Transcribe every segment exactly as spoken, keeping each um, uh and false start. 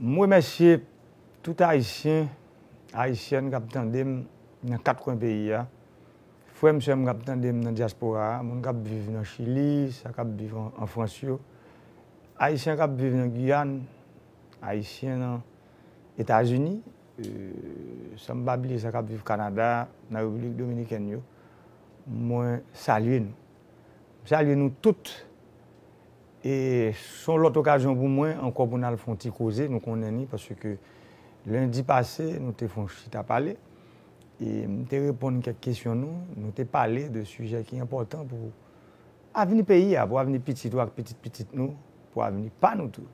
M remèsye tout Ayisyen, Ayisyèn k ap tande m nan kat kwen peyi a. Frè m, sè m k ap tande m nan dyaspora a, moun k ap viv nan Chili, sa k ap viv an, an Frans yo, Ayisyen k ap viv nan Giyàn, Ayisyen nan Etazini, e, san m pa bliye sa k ap viv Kanada, nan Repiblik Dominikèn yo, mwen salye nou. M salye nou tout. E se yon lòt okazyon pou mwen ankò pou n al fè yon ti koze, nou konnen ni, paske lendi pase, nou te fè yon chita pale. E m te reponn kèk kesyon nou, nou te pale de sijè ki enpòtan pou avni peyi a, pou avni pitit ou ak pitit pitit nou, pou avni pa nou tou.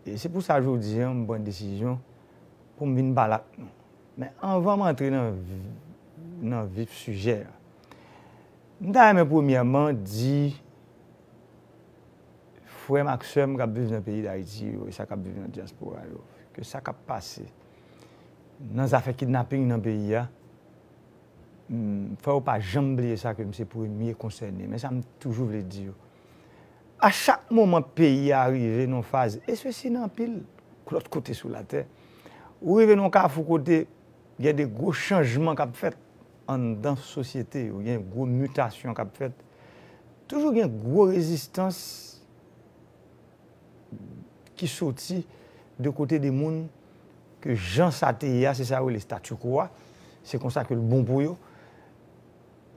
E se pou sa jodi a, m pran desizyon pou m vin pale ak nou. Men anvan m antre nan, vi- nan vif sijè a, m ta renmen premyèman di frè m ak sè m k ap viv nan peyi Dayiti yo, e sa k ap viv nan dyaspora yo, ke sa k ap pase nan zafè kidnaping nan peyi a, m, fò yo pa janm bliye sa ke m se premye konsène. Men sa m toujou vle di yo. A chak moman peyi a rive nan faz, e sesi nan anpil lòt kote sou latè, ou rive nan kafou kote gen de gwo chanjman k ap fèt anndan sosyete yo, gen gwo mitasyon k ap fèt. Toujou gen gwo rezistans ki soti de kote de moun ke jan sa te ye a, se sa yo rele statu quo a, se konsa ke l bon pou yo.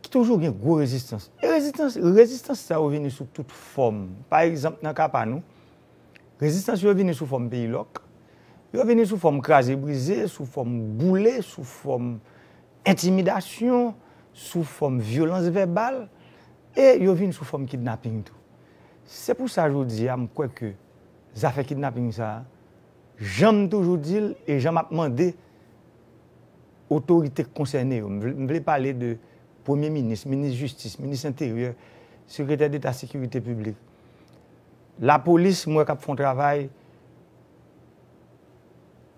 Toujou gen gwo rezistans. E rezistans, rezistans sa yo vini sou tout fòm. Pa egzanp, nan ka pa nou, rezistans yo vini sou fòm peyi lòk, yo vini sou fòm kraze brize, sou fòm boule, sou fòm entimidasyon, sou fòm vyolans vèbal, e yo vin sou fòm kidnaping tou. Se pou sa jodi a, m kwè ke zafè kidnaping sa a, jan m toujou di l e jan m ap mande otorite k konsène yo, m vle, m vle pale de premye minis, minis jistis, minis enteryè, sekretè deta sekirite piblik. Lapolis, m wè k ap fè yon travay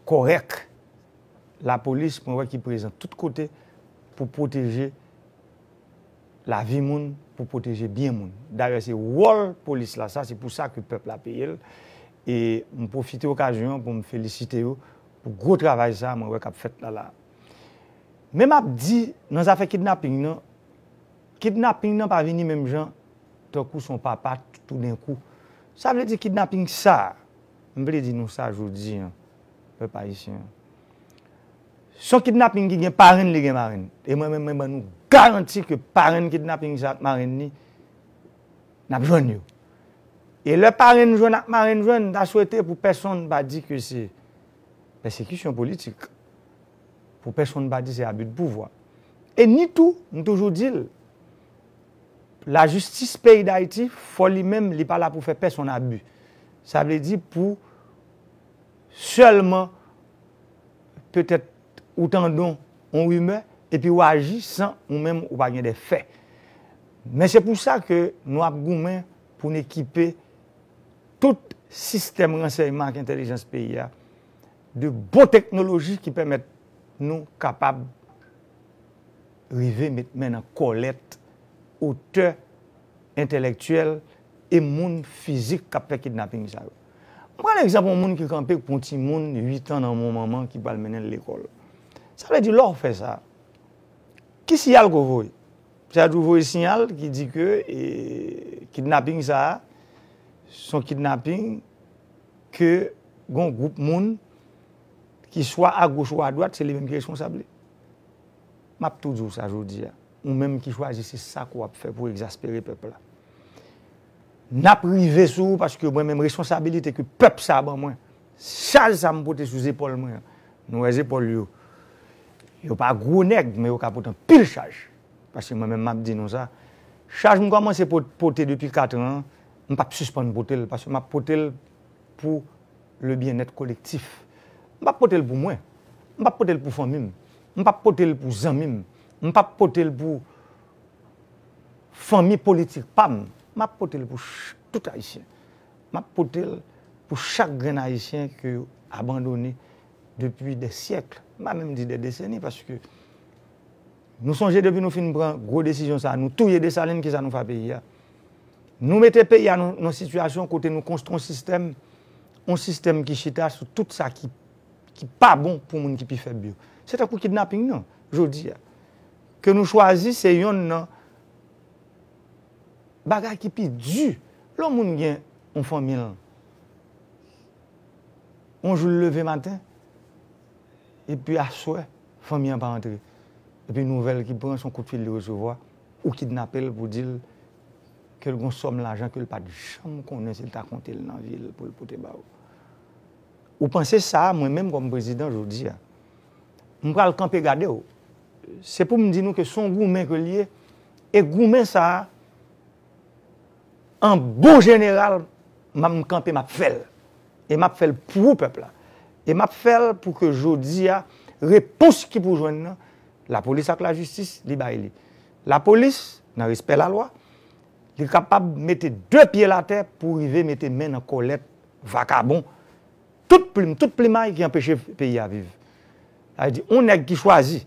kòrèk. Lapolis, mwen wè ki prezan tout kote pou pwoteje lavi moun, pou pwoteje byen moun. Dayè, se wòl polis la, sa, se pou sa ke pèp la peye l. E m pwofite okazyon an pou m felisite yo pou gwo travay sa a mwen wè k ap fèt la la. Men m ap di, nan zafè kidnaping nan, kidnaping nan pa vini menm jan tankou se yon papa toudenkou. Sa vle di kidnaping sa a, m vle di nou sa jodi a, pèp ayisyen an. Se yon kidnaping ki gen parenn li, gen marenn. E mwen menm, mwen ban nou garanti ke parenn kidnaping sa ak marenn li, n ap jwenn yo. E lè parenn jwenn ak marenn jwenn, m ta swete pou pèsonn pa di ke se pèsekisyon politik, pou pèsonn pa di se abi de pouvwa. E ni tou, m toujou di l, lajistis peyi Dayiti, fò li menm, li pa la pou fè pèsonn abi. Sa vle di pou sèlman petèt ou tande yon rimè, epi w aji san ou menm ou pa gen de fè. Men se pou sa ke nou ap goumen pou n ekipe tout sistèm ransèyman ak entèlijans peyi a de bon teknoloji ki pèmèt nou kapab rive met men nan kòlèt otè entèlektyèl e moun fizik k ap fè kidnaping sa yo. M pran egzanp yon moun ki kanpe pou yon timoun uit an nan men yon manman ki pral mennen l lekòl. Sa vle di lè w fè sa, ki siyal ke w voye? Sa vle di w voye siyal ki di ke, e, kidnaping sa a, se yon kidnaping ke gen yon gwoup moun ki swa agoch ou adwat, se li menm ki responsab li. M ap tou di w sa jodi a. Ou menm ki chwazi se sa ke w ap fè pou egzaspere pèp la. N ap rive sou ou paske mwen menm responsabilite ke pèp sa a ban mwen, chaj sa a m pote sou zepòl mwen an. Nou wè zepòl yo. Yo pa gwo nèg, men yo ka pote anpil chaj. Paske mwen menm m ap di nou sa. Chaj m kòmanse pot-, pote depi kat an an, m p ap sispann pote l, paske m ap pote l pou le byenèt kolektif. M p ap pote l pou mwen. M p ap pote l pou fanmi m. M p ap pote l pou zanmi m. M p ap pote l pou fanmi politik pa m. M ap pote l pou ch-, tout Ayisyen. M ap pote l pou chak grenn Ayisyen ke yo abandone depi dè syèk. M pa menm di dè deseni, paske nou sonje depi nou fin pran gwo desizyon sa a, nou touye Desalin, kisa nou fè a peyi a? Nou mete peyi a nan, nan sitiyasyon kote nou konstwi yon sistèm yon sistèm ki chita sou tout sa ki, ki pa bon pou moun ki pi fèb yo. Se tankou kidnaping nan, jodi a. Ke nou chwazi, se yonn nan bagay ki pi di. Lè yon moun gen yon fanmi l, yon jou l leve maten, epi aswè, fanmi an pa antre. Epi nouvèl ki pran, se yon kout fil li resevwa, ou kidnape l pou di l ke l gon sòm lajan ke l pa t janm konnen si l ta konte l nan vi l pou l pote ba ou. Ou panse sa, mwen menm kòm prezidan jodi a, m pral kanpe gade w. Se pou m di nou ke se yon goumen ke l ye, e goumen sa a, an bon jeneral, m ap kanpe, m ap fè l. E m ap fè l pou pèp la. E m ap fè l pou ke jodi a, repons ki pou jwenn nan, lapolis ak lajistis, li bay li. Lapolis, nan respè lalwa, li kapab mete de pye l atè pou rive mete men nan kòlèt vakabon, tout plim, tout plimay ki anpeche peyi a viv. Sa vle di, yon nèg ki chwazi,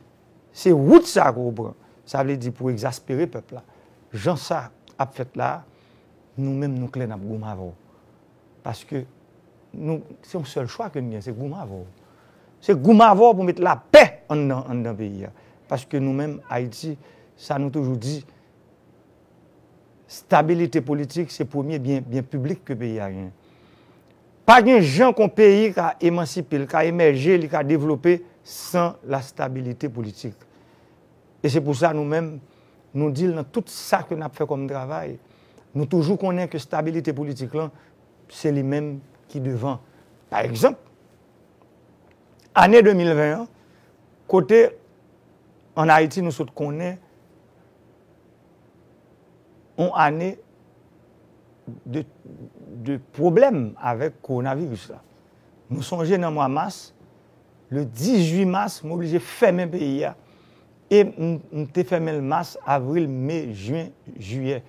se wout sa ke w pran. Sa vle di pou egzaspere pèp la. Jan sa ap fèt la, nou menm nou klè n ap goumen avè w. Paske nou, se yon sèl chwa ke n gen, se goumen avè w. Se goumen avè w pou met lapè anndan, anndan peyi a. Paske nou menm, Ayiti, sa nou toujou di, stabilite politik, se premye byen, byen piblik ke peyi a genyen. Pa gen jan kon peyi ka emansipe, li ka emèje, li ka devlope san la stabilite politik. E se pou sa nou menm, nou di l nan tout sa ke n ap fè kòm travay, nou toujou konnen ke stabilite politik lan, se li menm ki devan. Pa egzanp, ane de mil ven an, kote ann Ayiti nou sot konnen yon ane de, de pwoblèm avèk kowonaviris la. Nou sonje nan mwa mas, le dizuit mas, m oblije fèmen peyi a. E m, m te fèmen l mas, avril, me, jen, jiyè.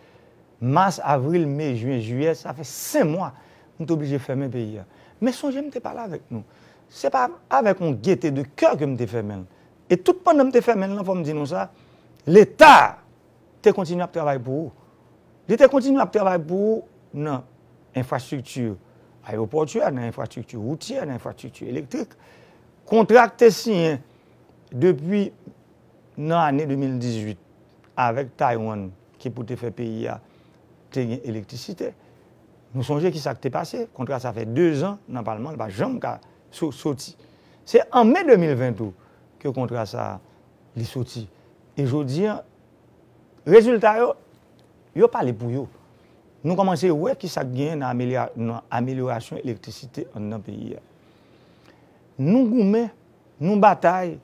Mas, avril, me, jen, jiyè, sa fè senk mwa m te oblije fèmen peyi a. Men sonje m te pale avèk nou. Se pa avèk yon gete de kè ke m te fèmen l. E tout pandan m te fèmen l lan, fò m di nou sa, Leta te kontinye ap travay pou ou. Li te kontinye ap travay pou ou nan enfrastrikti ayewopòtyè, nan enfrastrikti woutyè, nan enfrastrikti elektrik. Kontra k te siyen depi nan ane de mil dizuit avèk Taiwan ki pou te fè peyi a te gen elektrisite. Nou sonje ki sa k te pase, kontra sa fè de zan nan palman, li pa janm ka so-, soti. Se an me de mil ven tou ke kontra sa li soti. E jodi a, rezilta yo, yo pale pou yo. Nou kòmanse wè ki sa k genyen nan amelya-, nan amelyorasyon elektrisite anndan peyi a. Nou goumen, nou batay,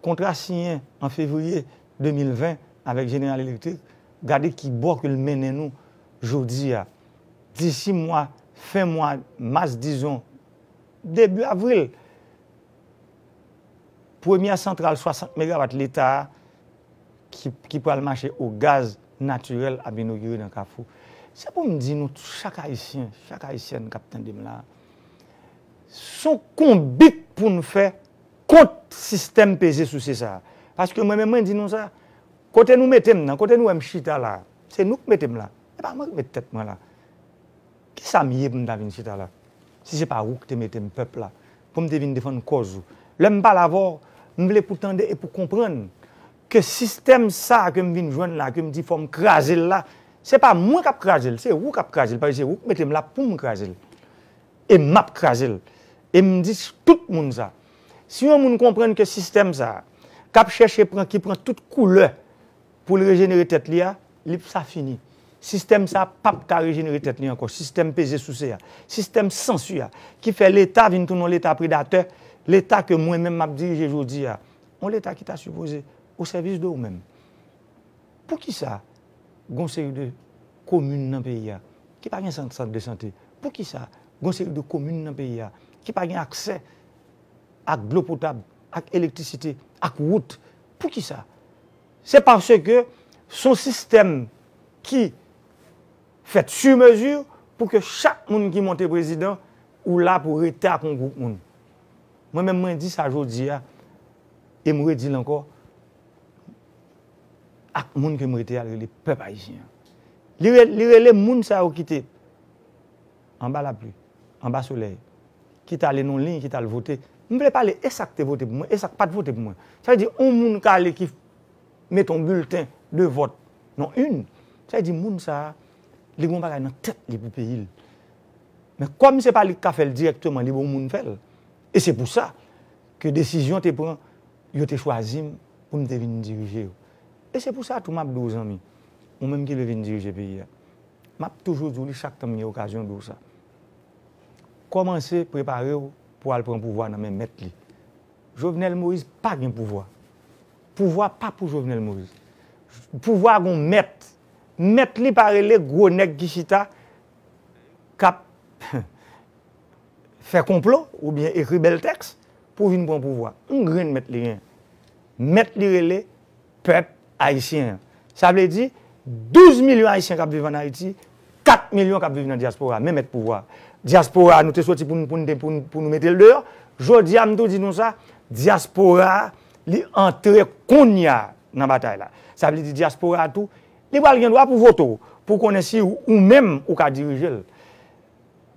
kontra siyen an fevriye de mil ven avèk Jeneral Elektrik, gade ki bò ke l mennen nou jodi a. Disi mwa, fen mwa mas, dizon, debi avril, premyè santral swasant megawat Leta a ki, ki pral mache o gaz natirèl ap inogire nan Kafou. Se pou m di nou, chak Ayisyen, chak Ayisyèn k ap tande m la, se yon konbit pou n fè kont sistèm peze souse sa a. Paske mwen menm, mwen di nou sa, kote nou mete m nan, kote nou wè m chita la, se nou k mete m la. Se pa mwen k met tèt mwen la. Kisa m ye pou m ta vin chita la? Si se pa ou ki te mete m, pèp la, pou m te vin defann kòz ou. Lè m pale avè w, m vle pou tande e pou konprann ke sistèm sa a ke m vin jwenn la, ke m di fò m kraze l la, se pa mwen k ap kraze l, se ou k ap kraze l, paske se ou k mete m la pou m kraze l. E m ap kraze l. E m di tout moun sa. Si yon moun konprann ke sistèm sa a, k ap chèche pran, ki pran tout koulè, pou l rejenere tèt li a, li sa fini. Sistèm sa p ap ka rejenere tèt li ankò. Sistèm peze souse a, sistèm sansi a, ki fè Leta vin tounen yon Leta predatè, Leta ke mwen menm m ap dirije jodi a. Yon Leta ki ta sipoze o sèvis de ou menm. Poukisa gon seri de komin nan peyi a ki pa gen sant, sant de sante? Poukisa gon seri de komin nan peyi a ki pa gen aksè ak dlo potab, ak elektrisite, ak wout? Poukisa? Se paske se yon sistèm ki fèt sur mesure pou ke chak moun ki monte prezidan, ou la pou rete ak yon gwoup moun. Mwen menm, mwen di sa jodi a, e m redi l ankò, ak moun ke m rete a, l rele pèp ayisyen an. Li re-, li rele moun sa yo ki te anba lapli, anba solèy, ki t ale nan liy, ki t al vote. M vle pale e sa k te vote pou mwen, e sa k pa t vote pou mwen. Sa vle di, yon moun k ale ki mete yon bilten de vòt nan urn, sa vle di moun sa a, li gen yon bagay nan tèt li pou peyi l. Men kòm se pa li k ka fè l dirèkteman, li ba yon moun fè l. E se pou sa ke desizyon te pran, yo te chwazi m pou m te vin dirije yo. E se pou sa tou m ap di w zanmi, ou menm ki vle vin dirije peyi a, m ap toujou di w li chak tan m gen okazyon di w sa. Kòmanse prepare w pou al pran pouvwa nan men mèt li. Jovenel Moïse pa gen pouvwa. Pouvwa pa pou Jovenel Moïse. Pouvwa gon mèt. Mèt li pa rele gwo nèg ki chita k ap fè konplo oubyen ekri bèl tèks pou vin pran pouvwa. Yon grenn mèt li gen. Mèt li rele pèp ayisyen an. Sa vle di, douz milyon ayisyen k ap viv ann Ayiti, kat milyon k ap viv nan dyaspora, men mèt pouvwa. Dyaspora, nou te soti pou n, pou n, pou n, pou nou mete l deyò. Jodi a, m tou di nou sa, dyaspora, li antre kounye a nan batay la. Sa vle di dyaspora tou, li pral gen dwa pou vote w, pou konnen si ou menm ou ka dirije l.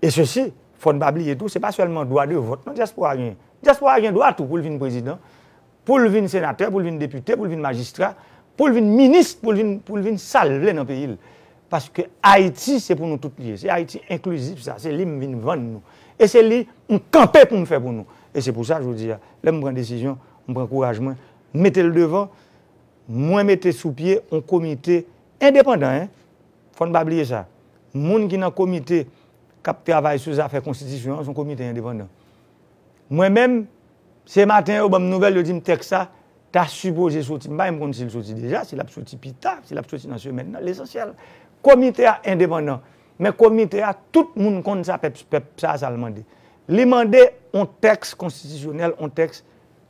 E sesi, fò n pa bliye tou, se pa sèlman dwa de vòt non dyaspora genyen. Dyaspora gen dwa tou pou l vin prezidan, pou l vin senatè, pou l vin depite, pou l vin majistra, pou l vin minis, pou l vin, pou l vin sa l vle nan peyi l. Paske Ayiti, se pou nou tout li ye. Se Ayiti enklizif sa, se li m vin vann nou. E se li m kanpe pou m fè pou nou. E se pou sa, jodi a, lè m pran desizyon, m pran kouraj mwen, m mete l devan, mwen mete sou pye yon komite endepandan, en. Fò n pa bliye sa. Moun ki nan komite k ap travay sou zafè konstitisyon an, se yon komite endepandan. Mwen menm, se maten yo ban m nouvèl, yo di m tèks sa ta sipoze soti. M pa menm konn si l soti deja, si l ap soti pita, si l ap soti nan semèn nan, lesansyèl. Komite a endepandan. Men komite a, tout moun konn sa pèp, pèp sa, sa l mande. Li mande yon tèks konstitisyonèl, yon tèks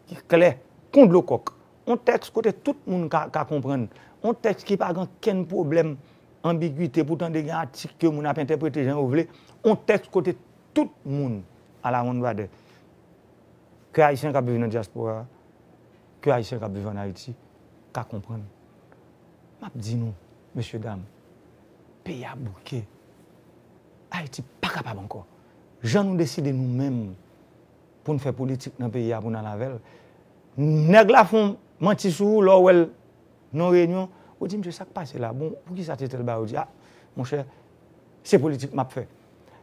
ki klè, kon dlo kòk. Yon tèks kote tout moun ka, ka konprann. Yon tèks ki pa gen kenn pwoblèm, anbigite, pou tande gen atik ke moun ap entèprete jan yo vle. Yon tèks kote tout moun, a la ronn vadè, ke Ayisyen k ap viv nan dyaspora, ke Ayisyen k ap viv ann Ayiti, ka konprann. M ap di nou, mesye dam, peyi a bouke. Ayiti pa kapab ankò. Jan nou deside nou menm, pou n fè politik nan peyi a, pou n al avè l. Nèg la fè yon manti sou ou, lè w wè l nan yon reyinyon, ou di, "Mesye, sa k pase la? Bon, poukisa se tèl bagay?" Ou di, "A, monchè, se politik m ap fè."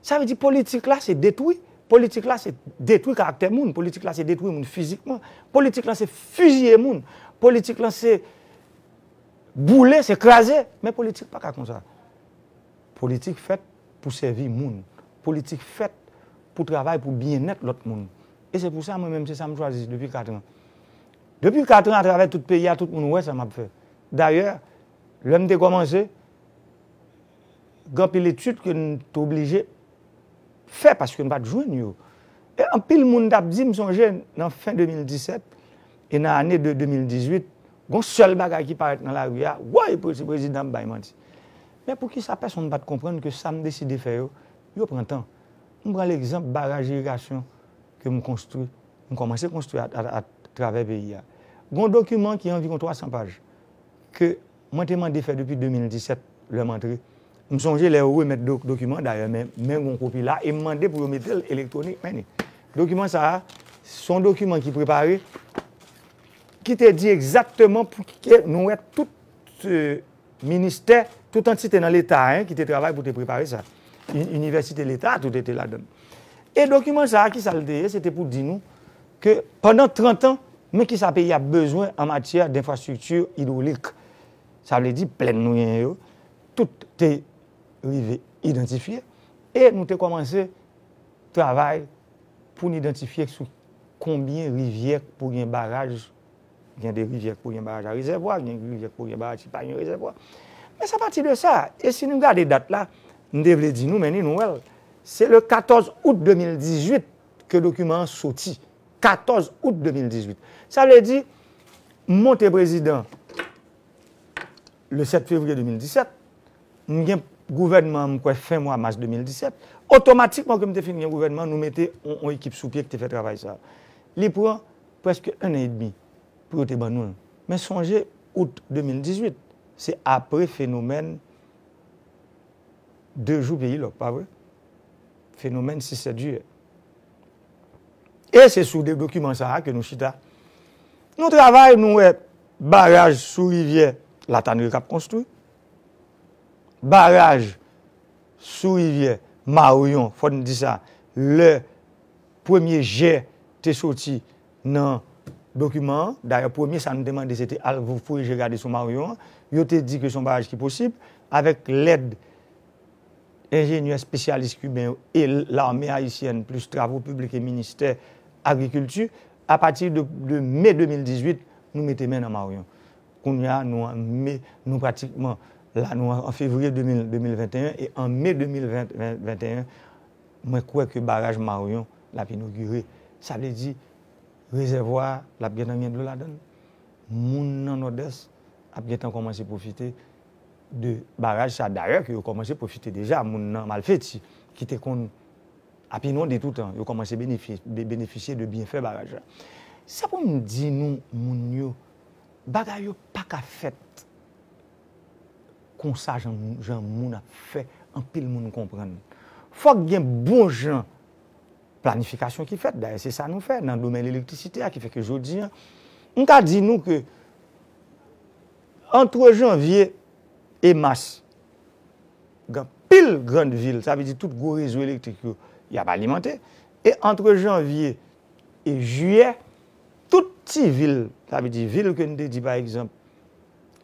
Sa vle di politik la, se detwi. Politik la, se detwi karaktè moun. Politik la, se detwi moun fizikman. Politik la, se fiziye moun. Politik la, se boule, se kraze. Men politik pa ka konsa. Politik fèt pou sèvi moun. Politik fèt pou travay pou byennèt lòt moun. E se pou sa, mwen menm, se sa m chwazi depi kat an. Depi kat an, atravè tout peyi a, tout moun wè sa m ap fè. Dayè, lè m te kòmanse, gen anpil etid ke n te oblije fè paske n pa t jwenn yo. E anpil moun t ap di, m sonje nan fen de mil disèt e nan ane de de mil dizuit, gon sèl bagay ki parèt nan lari a, woy, pre- se prezidan ap bay manti. Men poukisa pèsonn pa t konprann ke sa m deside fè yo, yo pran tan? M pran legzanp baraj irigasyon ke m konstwi, m kòmanse konstwi a, a, atravè peyi a. Gon dokiman ki anviwon twa san paj ke mwen te mande fè depi de mil disèt, lè m antre. M sonje lè yo remèt do- dokiman, dayè, men, men gon kopi la, e m mande pou yo mete l elektwonik, men ni. Dokiman sa a, se yon dokiman ki prepare, ki te di egzakteman pou ke nou wè tout, euh, ministè, tout antite nan Leta, en, ki te travay pou te prepare sa. Inivèsite Leta, tout te ladan l. E dokiman sa a, ki sa l te ye? Se te pou di nou ke pandan trant an, men ki sa peyi a bezwen an matyè denfrastrikti idwolik. Sa vle di, plèn nou genyen yo, tout te rive idantifye. E nou te kòmanse travay pou n idantifye sou konbyen rivyè k pou gen baraj. Gen de rivyè k pou gen baraj a rezèvwa, gen rivyè k pou gen baraj ki pa gen rezèvwa. Men se apati de sa, e si nou gade dat la, m te vle di nou, men ni nou wè l. Se le katòz out de mil dizuit ke dokiman an soti. Katòz out de mil dizuit. Sa vle di, m monte prezidan le sèt fevriye de mil disèt, m gen gouvènman an, m kwè, fen mwa mas de mil disèt. Otomatikman ke m te fin gen gouvènman, nou mete yon, yon ekip sou pye ki te fè travay sa a. Li pran prèske en an edmi pou yo te ban nou l. Men sonje, out de mil dizuit, se apre fenomèn de jou peyi lòk, pa vre? Fenomèn sis sèt jiyè. E se sou de dokiman sa a ke nou chita. Nou travay, nou wè baraj sou rivyè Latanri k ap konstwi, baraj sou rivyè Maryon, fò n di sa, lè premye jè te soti nan dokiman an. Dayè, premye sa nou te mande, se te al voye je gade sou Maryon an. Yo te di ke se yon baraj ki posib, avèk lèd enjenyè espesyalis kiben yo e lame ayisyèn, plis travo piblik e ministè agrikilti. Apati de, de me de mil dizuit, nou mete men nan Maryon. Kounye a, nou an me, nou pratikman la, nou an, an fevriye de mil, de mil venteyen, e an me de mil ven, ven, venteyen, mwen kwè ke baraj Maryon l ap inogire. Sa vle di, rezèvwa a, l ap gentan gen dlo ladan l. Moun nan Nòdès ap gentan kòmanse pwofite de baraj sa. Dayè, ke yo kòmanse pwofite deja, moun nan Malfeti, ki te konn ap inonde toutan, yo kòmanse benefisye, be-, benefisye de byenfè baraj la. Se pou m di nou, moun yo, bagay yo pa ka fèt konsa, jan, jan moun ap fè anpil moun konprann. Fòk gen bon jan planifikasyon ki fèt. Dayè, se sa nou fè nan domèn elektrisite a, ki fè ke jodi a, m ka di nou ke antre janvye e mas, gen anpil grann vil, sa vle di tout gwo rezo elektrik yo, y ap alimante. E antre janvye e jiyè, tout ti vil, sa vle di vil ke n te di, pa egzanp,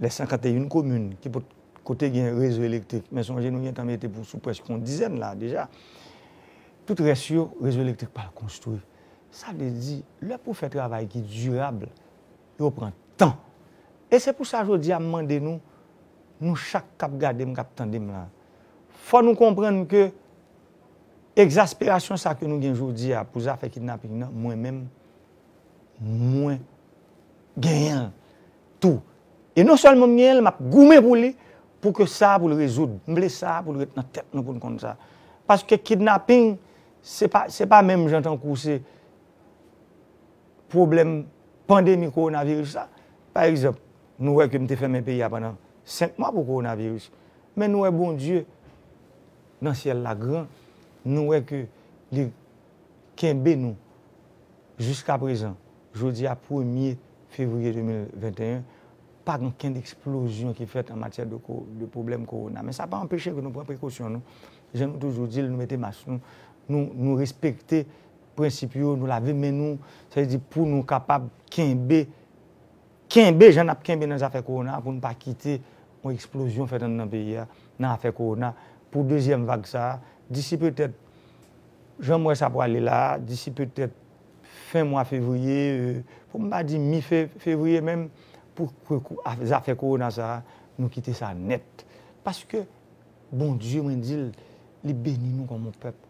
lè senkannteyen komin ki pot-, kote gen rezo elektrik, men sonje nou gentan mete pou sou prèske yon dizèn la deja. Tout rès yo, rezo elektrik pral konstwi. Sa vle di, lè pou fè travay ki dirab, yo pran tan. E se pou sa jodi a m mande nou, nou chak k ap gade m, k ap tande m la, fò nou konprann ke egzasperasyon sa ke nou gen jodi a pou zafè kidnaping nan, mwen menm, mwen genyen l tou. E non sèlman m genyen l, m ap goumen pou li, pou ke sa a pou l rezoud. M vle sa a pou l ret nan tèt nou pou n konn sa. Paske kidnaping, se pa, se pa menm jan tankou se pwoblèm pandemi kowonaviris la. Pa egzanp, nou wè ke m te fèmen peyi a pandan senk mwa pou kowonaviris. Men nou wè Bondye nan syèl la gran, nou wè ke li kenbe nou jiska prezan. Jodi a premye fevriye de mil venteyen, pa gen okenn eksplozyon ki fèt an matyè de ko-, de pwoblèm kowona. Men sa pa anpeche ke nou pran prekosyon nou. Jan nou toujou di l, nou mete mas nou, nou, nou respekte prensip yo, nou lave men nou, sa vle di pou nou kapab kenbe, kenbe jan n ap kenbe nan zafè kowona, pou n pa kite yon eksplozyon fèt anndan peyi a nan afè kowona pou dezyèm vag sa a, disi petèt, jan m wè sa pwale la a, disi petèt fen mwa fevriye, e, pou m pa di mi fe-, fevriye menm, pou ke kou-, a-, zafè kowona sa a, nou kite sa nèt. Paske Bondye, mwen di l, li beni nou kòm yon pèp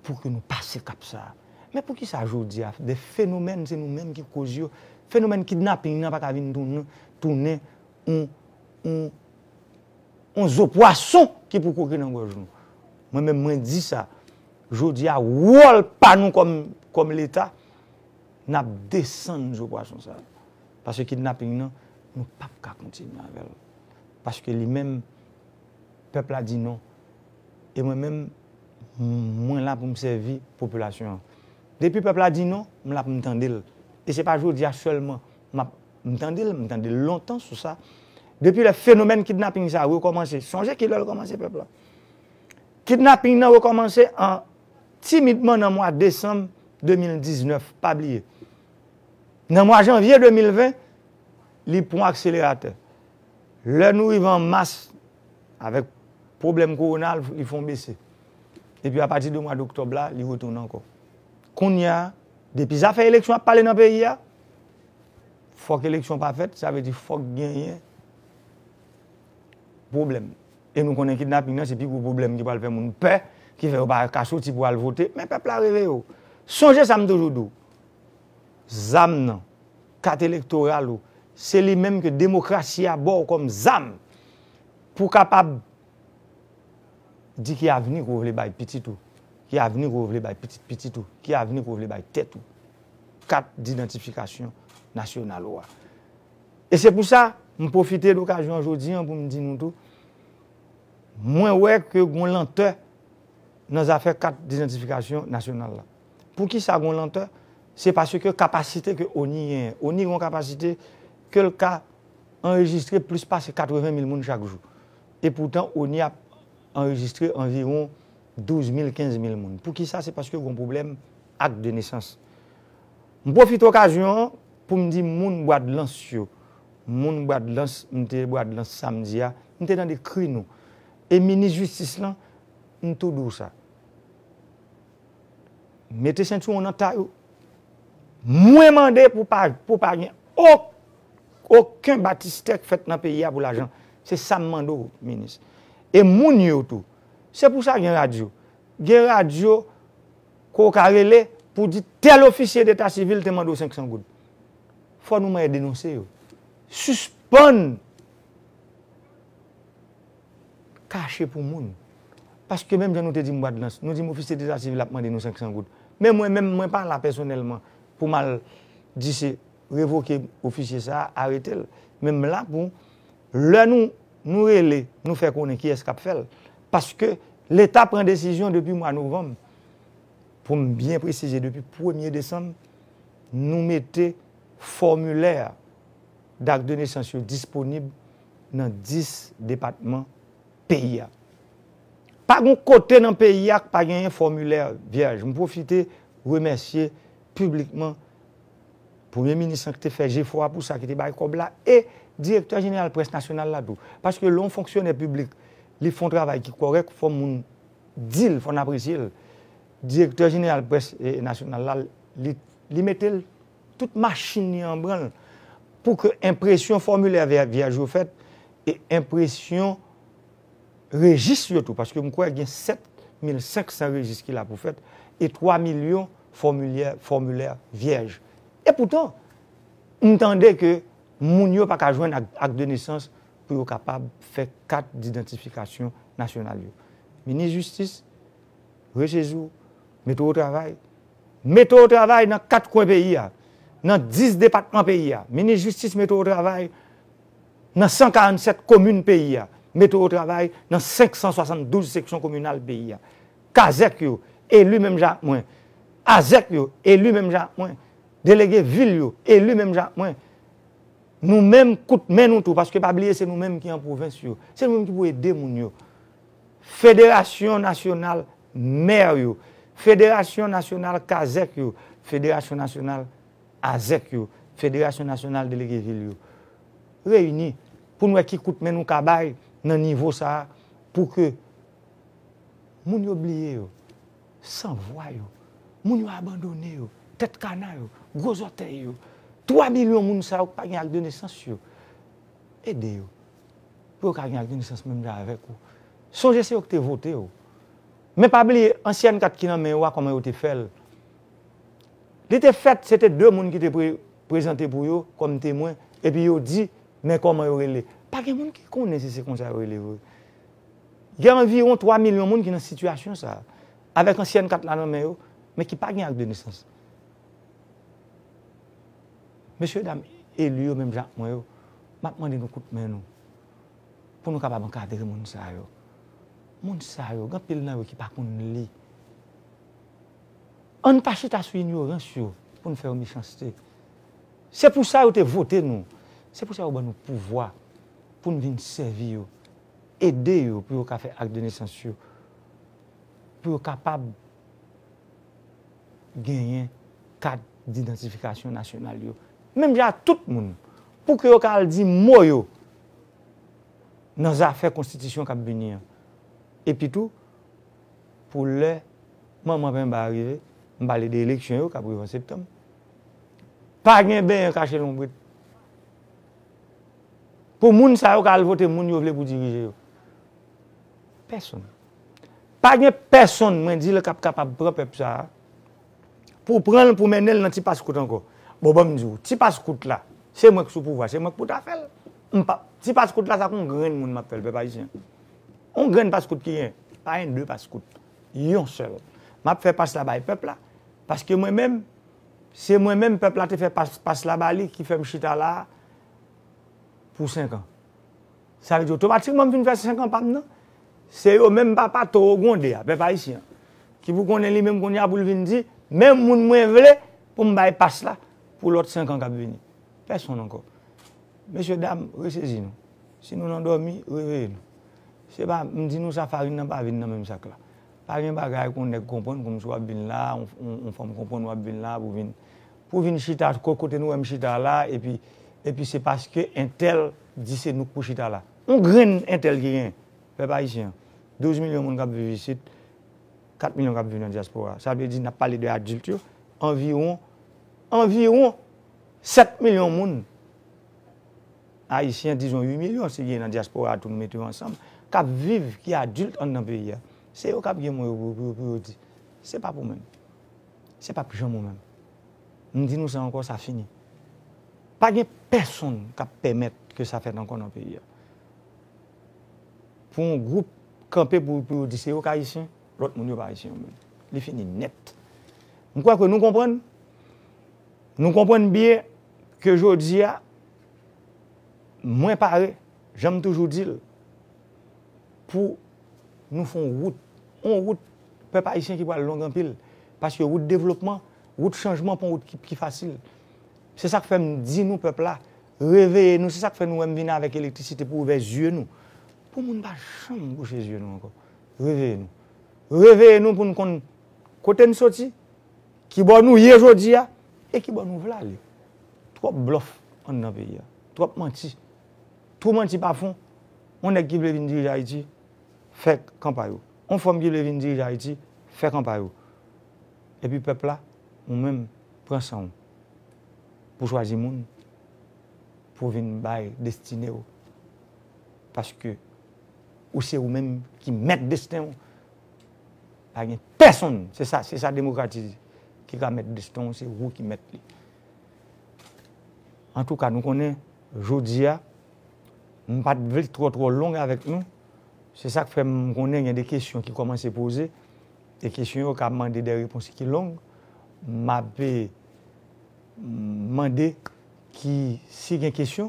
pou ke nou pase kap sa a. Men poukisa jodi a, de fenomèn, se nou menm ki koz yo, fenomèn kidnaping nan pa ka vin tounen, tounen yon, yon, yon zo pwason ki pou kwoke nan gòj nou? Mwen menm, mwen di sa. Jodi a, wòl pa nou kòm, kòm Leta, n ap desann zo pwason sa a. Paske kidnaping nan, nou p ap ka kontinye avè l. Paske li menm, pèp la di non. E mwen menm, mwen la pou m sèvi popilasyon an. Depi pèp la di non, m la pou m tande l. E se pa jodi a sèlman m ap, m tande l, m tande l lontan sou sa. Depi lè fenomèn kidnaping sa a rekòmanse, sonje ki lè l kòmanse, pèp la. Kidnaping nan rekòmanse an timidman nan mwa desanm de mil diznèf, pa bliye. Nan mwa janvye de mil ven, li pran akseleratè. Lè nou rive an mas, avèk pwoblèm kowona, li fè yon bese. Epi apati de mwa doktòb la, li retounen ankò. Kounye a, depi zafè eleksyon ap pale nan peyi a, fòk eleksyon pa fèt, sa vle di fòk genyen pwoblèm. E nou konnen kidnaping nan se pi gwo pwoblèm ki pral fè moun pè, ki fè yo pa ka soti pou al vote. Men pèp la reveye w. Sonje sa m toujou di w. Zam nan, kat elektoral ou, se li menm ke demokrasi a ba w kòm zam pou w kapab di ki avni ke w vle bay pitit ou, ki avni ke w vle bay pitit pitit ou, ki avni ke w vle bay tèt ou. Kat didantifikasyon nasyonal ou a. E se pou sa, m pwofite lokazyon an jodi an pou m di nou tou, mwen wè ke gon lantè nan zafè kat didantifikasyon nasyonal la. Poukisa gon lantè? Se paske kapasite ke ONI genyen. ONI gen yon kapasite ke l ka anrejistre plis pase katreven mil moun chak jou. E poutan, ONI ap anrejistre anviwon douz mil, kenz mil moun. Poukisa? Se paske gen yon pwoblèm ak de nesans. M pwofite okazyon an pou m di moun Bwadlans yo, moun Bwadlans, m te Bwadlans samdi a, m te tande kri nou. E minis jistis lan, m tou di w sa. Mete sentiwon nan tay ou. Mwen mande pou pa, pou pa gen o-, okenn batistè k fèt nan peyi a pou lajan. Se sa m mande w, minis. E moun yo tou. Se pou sa gen radyo. Gen radyo ke w ka rele pou di tèl ofisye deta sivil te mande w senk san goud. Fò nou mande denonse yo. Sispann kache pou moun. Paske menm jan nou te di m Bwadlans, nou di m ofisye deta sivil ap mande nou senk san goud. Men mwen menm, mwen pa la pèsonèlman pou m al di se revoke ofisye sa a, arete l. Men m la pou lè nou, nou rele, nou fè konnen kiyès k ap fè l. Paske Leta pran desizyon depi mwa novanm, pou m byen presize, depi premye desanm, nou mete fòmilè dak de nesans yo disponib nan dis depatman peyi a. Pa gen kote nan peyi a k pa genyen fòmilè vyèj. M pwofite remèsye piblikman Premye minis lan ki te fè jefò a pou sa, ki te bay kòb la, e direktè jeneral près nasyonal la tou. Paske lè yon fonksyonè piblik, li fè yon travay ki kòrèk, fò moun di l, fò n apresye l. Direktè jeneral près, e, nasyonal la, li, li mete l, tout machin li an branl pou ke enpresyon fòmilè vyè-, vyèj yo fèt e enpresyon rejis yo tou, paske m kwè gen sèt mil senk san rejis ki la pou fèt e twa milyon fòmilè, fòmilè vyèj. E poutan, m tande ke moun yo pa ka jwenn ak, ak de nesans pou yo kapab fè kat didantifikasyon nasyonal yo. Minis jistis, resezi w, mete w o travay. Mete w o travay nan kat kwen peyi a, nan dis depatman peyi a. Minis jistis mete w o travay nan san karannsèt komin peyi a. Mete w o travay nan senk san swasanndouz seksyon kominal peyi a. Kazèk yo, eli menm jan ak mwen. Azèk yo, eli menm jan ak mwen. Delege vil yo, eli menm jan ak mwen. Nou menm, kout men nou tou, paske pa bliye se nou menm ki an pwovens yo. Se nou menm ki pou ede moun yo. Federasyon Nasyonal Mè yo, Federasyon Nasyonal Kazèk yo, Federasyon Nasyonal Azèk yo, Federasyon Nasyonal Delege Vil yo, reyini pou n wè ki kout men nou ka bay nan nivo sa a, pou ke moun yo bliye yo, sanvwa yo, moun yo abandone yo, tèt kana yo, gwo zòtèy yo, twa milyon moun sa yo k pa gen ak de nesans yo, ede yo pou yo ka gen ak de nesans menm jan avèk ou. Sonje se yo ki te vote w. Men pa bliye, ansyen kat ki nan men yo a, kòman yo te fè l. Li te fèt, se te de moun ki te pre-, prezante pou yo kòm temwen, epi yo di, men kòman yo rele. Pa gen moun ki konnen si se konsa yo rele vre. Gen anviwon twa milyon moun ki nan sitiyasyon sa a, avèk ansyen kat la nan men yo, men ki pa gen ak de nesans. Mesye dam eli yo menm jan ak mwen yo, m ap mande nou kout men nou pou nou kapab ankadre moun sa yo. Moun sa yo, gen anpil nan yo ki pa konn li. Ann pa chita sou inyorans yo pou n fè yo mechanste. Se pou sa yo te vote nou. Se pou sa yo ban nou pouvwa pou n vin sèvi yo, ede yo pou yo ka fè ak de nesans yo, pou yo kapab genyen kat didantifikasyon nasyonal yo. Menm jan ak tout moun, pou ke yo ka al di mo yo nan zafè konstitisyon k ap vini an. Epi tou, pou lè manman penba a rive, m pale de eleksyon yo k ap rive an septanm, pa gen benyen kache lonbrit. Pou moun sa yo ka al vote moun yo vle pou dirije yo. Pèsonn. Pa gen pèsonn, mwen di l, k ap kapab pran pèp sa a, pou pran l, pou mennen l nan ti paskout ankò. Bon, ban m di w, ti paskout la, se mwen k sou pouvwa, se mwen k pou ta fè l. M pa, ti paskout la, sa k yon grenn moun m ap fè l, pèp ayisyen. Yon grenn paskout ki gen, pa gen de paskout. Yon sèl. M ap fè pas la bay pèp la, paske mwen menm, se mwen menm pèp la te fè pas, pas la ba li ki fè m chita la a pou senk an. Sa vle di otomatikman m fin fè senk an pa m nan. Se yo menm papa towo gwonde a, pèp ayisyen an, ki pou konnen li menm kounye a pou l vin di, men moun mwen vle, pou m bay pas la pou lòt senk an k ap vini. Pèsonn ankò. Mesye dam, resezi nou. Si nou nan dòmi, reveye nou. Se pa, m di nou sa, farin nan pa vin nan menm sak la. Pa gen bagay pou yon nèg konprann kòmsi w ap vin la, yon, yon, yon fanm konprann w ap vin la pou vin, pou vin chita ko-, kote nou wè m chita la, epi, epi se paske entèl di se nou k pou chita la. Yon grenn entèl ki gen, pèp ayisyen an. Douz milyon moun k ap viv isit, kat milyon k ap viv nan dyaspora. Sa vle di, n ap pale de adilt yo, anviwon, anviwon sèt milyon moun ayisyen, dizon uit milyon, si gen nan dyaspora a tou, nou mete yo ansanm, k ap viv, ki adilt anndan peyi a. Se yo k ap gen mo yo pou, pou, pou yo di. Se p ap ou menm. Se p ap janm ou menm. M di nou sa ankò, sa fini. Pa gen pèsonn k ap pèmèt ke sa fèt ankò nan peyi a. Pou yon gwoup kanpe pou, pou yo di se yo k ayisyen, lòt moun yo pa ayisyen yo menm. Li fini nèt. M kwè ke nou konprann, nou konprann byen ke jodi a, mwen pare, jan m toujou di l, pou nou fè yon wout, yon wout pèp ayisyen ki pral long anpil. Paske wout devlopman, wout chanjman pa yon wout ki, ki fasil. Se sa k fè m di nou pèp la, reveye nou, se sa k fè nou wè m vin avèk elektrisite pou ouvè zye nou. Pou moun pa janm bouche zye nou ankò. Reveye nou. Reveye nou pou n konn kote n soti, kibò nou ye jodi a, e kibò nou vle ale. Twòp blòf anndan peyi a. Twòp manti. Twou manti pa fon. Yon nèg ki vle vin dirije Ayiti, fè kanpay ou. Yon fanm ki vle vin dirije Ayiti, fè kanpay ou. Epi pèp la, ou menm, pran san w pou chwazi moun pou vin bay destine w. Paske ou se ou menm ki mèt desten w. Pa gen pèsonn, se sa, se sa demokrasi ki ka mèt desten w, se ou ki mèt li. Antouka, nou konnen, jodi a, m pa t vle twò, twò long avèk nou. Se sa k fè m konnen gen de kesyon ki kòmanse poze. E kesyon yo ka mande de repons ki long. M ap, eh, mande ki, si gen kesyon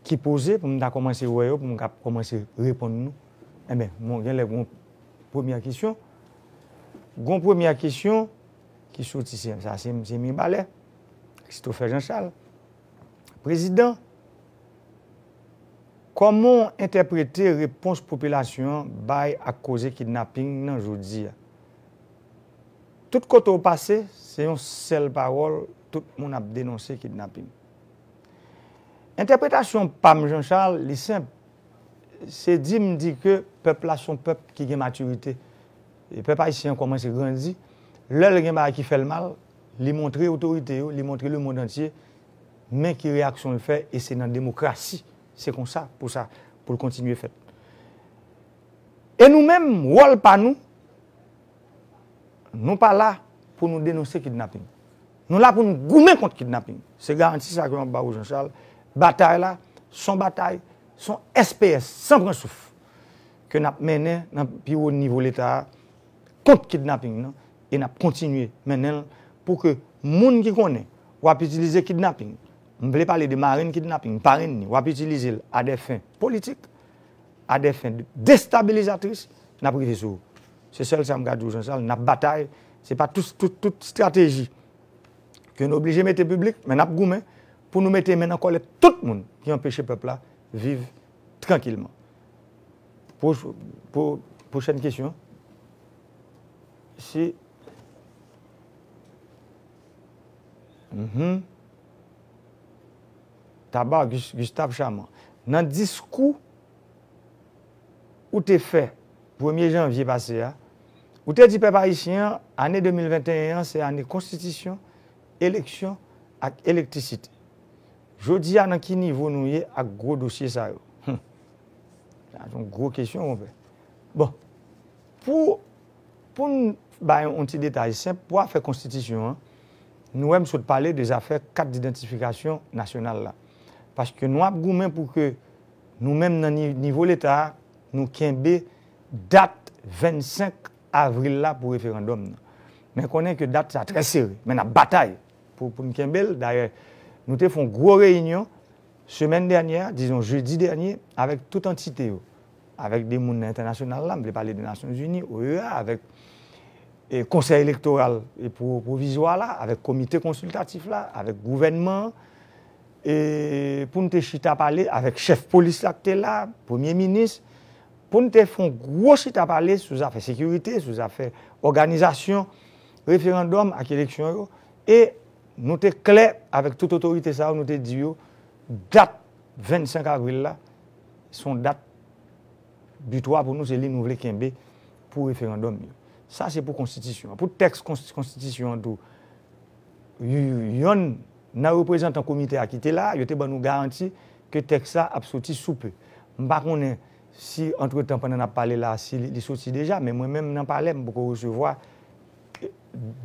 ki poze, pou m ta kòmanse wè yo, pou m ka kòmanse reponn nou. Enben, bon, gen lè gon premyè kesyon. Gon premyè kesyon ki soti, se, sa, se, se Mibalè, Christopher Jean Charles. Prezidan, kòman w entèprete repons popilasyon an bay ak koze kidnaping nan jodi a? Tout kote w pase, se yon sèl pawòl, tout moun ap denonse kidnaping. Entèpretasyon pa m, Jean Charles, li senp. Se di m di ke pèp la se yon pèp ki gen matirite. E pèp ayisyen an kòmanse grandi. Lè l gen bagay ki fè l mal, li montre otorite yo, li montre lemonn antye, men ki reyaksyon l fè, e se nan demokrasi. Se konsa pou sa, pou l kontinye fèt. E nou menm, wòl pa nou, nou pa la pou nou denonse kidnaping. Nou la pou nou goumen kont kidnaping. Se garanti sa ke m ap ba ou, Jean Charles. Batay la, se yon batay, se yon S P S, san pran souf, ke n ap mennen nan pi wo nivo Leta a kont kidnaping nan, e n ap kontinye mennen l pou ke moun ki konnen w ap itilize kidnaping, m vle pale de marenn kidnaping, parenn ni, w ap itilize l a des fins politiques, a des fins de destabilisatrices, n ap rive sou ou. Se sèl sa m ka di w, Jean Charles, n ap batay. Se pa tout, tout, tout estrateji ke nou oblije mete piblik, men n ap goumen pou nou mete men nan kòlèt tout moun ki anpeche pèp la viv trankilman. Pwo-, pwo-, pwochèn kesyon. Si, mhm. Taba, Gus-, Gustave Charmand. Nan diskou ou te fè premye janvye pase a, ou te di pèp ayisyen an, ane de mil venteyen an se ane konstitisyon, eleksyon ak elektrisite. Jodi a, nan ki nivo nou ye ak gwo dosye sa yo? Hum. Sa se yon gwo kesyon, konpè. Bon, pou, pou n bay yon ti detay senp, pou afè konstitisyon an, nou wè m sot pale de zafè kat didantifikasyon nasyonal la. Paske nou ap goumen pou ke nou menm nan ni-, nivo Leta a, nou kenbe dat vennsenk avril la pou referandòm nan. Men konnen ke dat sa trè sere, men n ap batay pou, pou n kenbe l. Dayè, nou te fè yon gwo reyinyon semèn dènyè, dizon jedi dènyè, avèk tout antite yo, avèk de moun nan entènasyonal la, m vle pale de Nasyonzini, O E A, avèk e, konsèy elektoral e pwo- pwovizwa la, avèk komite konsiltatif la, avèk gouvènman an, e pou n te chita pale avèk chèf polis la ki te la, premye minis, pou n te fè yon gwo chita pale sou zafè sekirite, sou zafè òganizasyon referandòm ak eleksyon yo. E nou te klè avèk tout otorite sa yo, nou te di yo, dat vennsenk avril la, se yon dat bitwa pou nou, se li nou vle kenbe pou referandòm yo. Sa se pou konstitisyon an. Pou tèks konsti- konstitisyon an tou, y- yonn nan reprezantan komite a ki te la, yo te ban nou garanti ke tèks la ap soti sou pe. M pa konnen si antretan, pandan n ap pale la, si li, li soti deja, men mwen menm nan palè, m poko resevwa, e,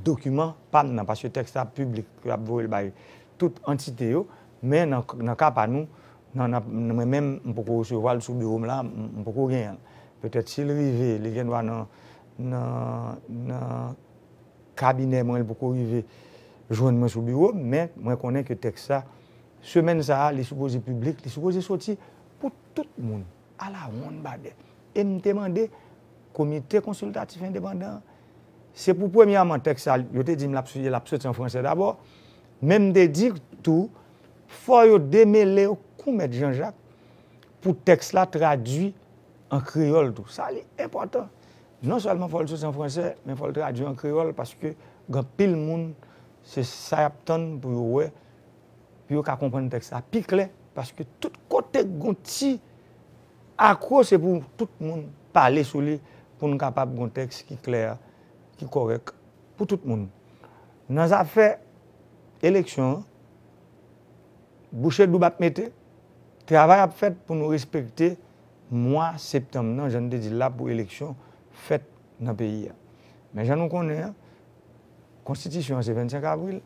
dokiman pa m nan, paske tèks la piblik, yo ap voye l bay tout antite yo, men nan, nan ka pa nou, nan, nan, mwen menm, m poko resevwa l sou biwo m la, m, m poko genyen l. Petèt si l rive, li gen dwa nan, nan, nan kabinè mwen, li poko rive jwenn mwen sou biwo m, men mwen konnen ke tèks sa, semèn sa a, li sipoze piblik, li sipoze soti pou tout moun, alawonnbadè. E m te mande komite konsiltatif endepandan an, se pou premyèman tèks sa, yo te di m l ap soti, l ap soti an fransè dabò, men m te di tou, fò yo demele yo kou mèt Janjak pou tèks la tradui an kreyòl tou. Sa li enpòtan. Non sèlman fò l soti an fransè, men fò l tradui an kreyòl, paske gen anpil moun, se sa y ap tann pou yo wè, pou yo ka konprann tèks la pi klè, paske tout kote gon ti akwo, se pou tout moun pale sou li, pou n kapab gon tèks ki klè, ki kòrèk pou tout moun. Nan zafè eleksyon an, bouche doub ap mete, travay ap fèt pou nou respekte mwa septanm nan, jan n te di l la, pou eleksyon fèt nan peyi a. Men jan nou konnen an, konstitisyon an se vennsenk avril,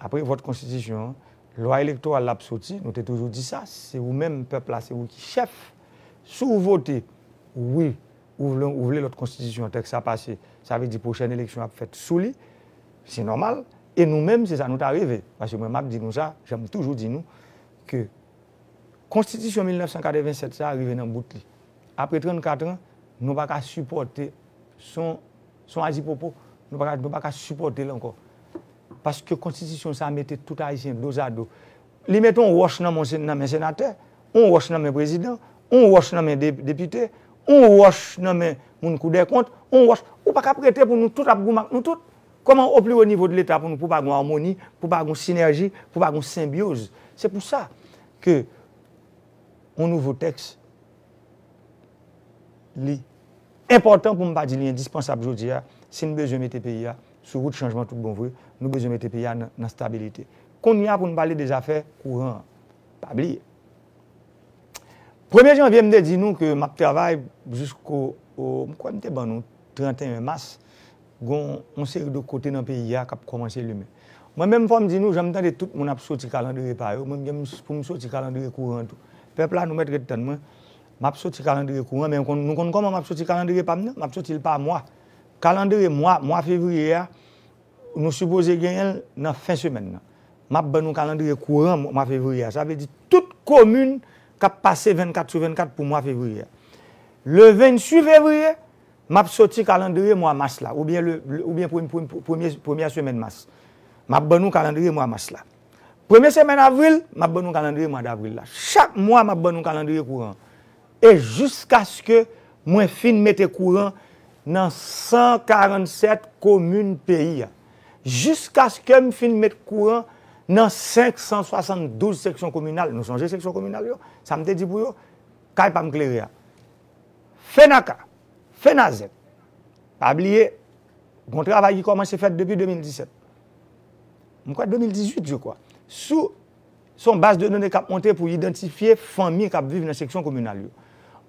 apre vòt konstitisyon an, lwa elektoral la ap soti, nou te toujou di sa, se ou menm, pèp la, se ou ki chèf. Si w vote wi, ou vle, ou vle lòt konstitisyon, tèks sa pase, sa vle di pwochèn eleksyon ap fèt sou li, se nòmal. E nou menm, se sa nou ta reve. Paske mwen, m ap di nou sa, jan m toujou di nou, ke konstitisyon mil nèf san katrevennsèt sa a rive nan bout li. Apre trannkat an, nou pa ka sipòte, se yon, se yon azipwopo, nou pa ka, nou pa ka sipòte l ankò. Paske konstitisyon sa a mete tout Ayisyen dozado. Li mete yon wòch nan men, nan men senatè, yon wòch nan men prezidan, yon wòch nan men de- depite, yon wòch nan men moun Kou dè Kont, yon wòch. Ou pa ka prete pou nou tout ap goumen ak nou tout. Kòman o pli wo nivo de Leta pou nou, pou pa gon amoni, pou pa gon sinèji, pou pa gon senbyoz? Se pou sa ke yon nouvo tèks, li enpòtan, pou m pa di li endispansab jodi a, si n bezwen mete peyi a sou wout chanjman tout bon vre, nou bezwen mete peyi a nan, nan stabilite. Kounye a, pou n pale de zafè kouran an, pa bliye. Premye janvye, m te di nou ke m ap travay jisko, o, m kwè m te ban nou trannteyen mas, gon yon seri de kote nan peyi a k ap kòmanse limen. Mwen menm, fò m di nou, jan m tande tout moun ap soti kalandriye pa yo, mwen menm pou m soti kalandriye kouran tou. Pèp la, nou mèt ret tann mwen. M ap soti kalandriye kouran, men nou konn, nou konn kòman m ap soti kalandriye pa m nan? M ap soti l pa mwa. Kalandriye mwa, mwa fevriye a, nou sipoze genyen l nan fen semèn nan. M ap ban nou kalandriye kouran mwa fevriye a. Sa vle di tout komin k ap pase vennkat sou vennkat pou mwa fevriye a. Le venntuit fevriye, m ap soti kalandriye mwa mas la, oubyen le, le- oubyen premye, premye, premye, premyè semèn mas. M ap ban nou kalandriye mwa mas la. Premye semèn avril, m ap ban nou kalandriye mwa davril la. Chak mwa, m ap ban nou kalandriye kouran. E jiskaske mwen fin mete kouran nan san karannsèt komin peyi a. Jiskaske m fin met kouran nan senk san swasanndouz seksyon kominal. Nou sonje seksyon kominal yo? Sa m te di pou yo? Kay pa m klere a. Fenaka, Fenazèt. Pa bliye, gon travay ki kòmanse fèt depi de mil disèt. M kwè de mil dizuit, je crois. Sou, se yon baz de done k ap monte pou idantifye fanmi k ap viv nan seksyon kominal yo.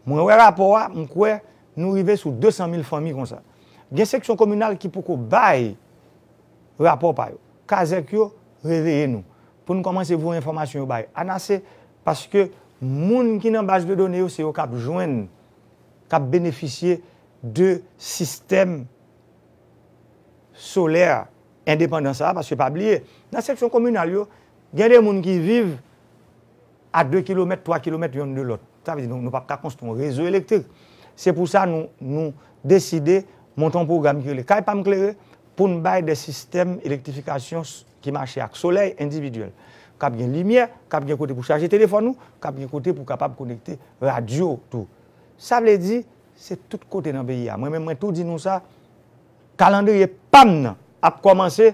Mwen wè rapò a, m kwè nou rive sou de san mil fanmi konsa. Gen seksyon kominal ki poko bay rapò pa yo. Kazèk yo, reveye nou. Pou n kòmanse voye enfòmasyon yo bay ANASE, paske moun ki nan baz de done yo, se yo k ap jwenn, k ap benefisye de sistèm solè endepandan sa a, paske pa bliye, nan seksyon kominal yo, gen de moun ki viv a de kilomèt, twa kilomèt yonn de lòt. Sa vle di nou, nou p ap ka konstwi yon rezo elektrik. Se pou sa nou, nou deside monte yon pwogram ki rele Kay Pa M Klere, pou n bay de sistèm elektrifikasyon s- ki mache ak solèy endividyèl, k ap gen limyè, k ap gen kote pou chaje telefòn ou, k ap gen kote pou w kapab konekte radyo tou. Sa vle di, se tout kote nan peyi a. Mwen menm, mwen tou di nou sa, kalandriye pa m nan ap kòmanse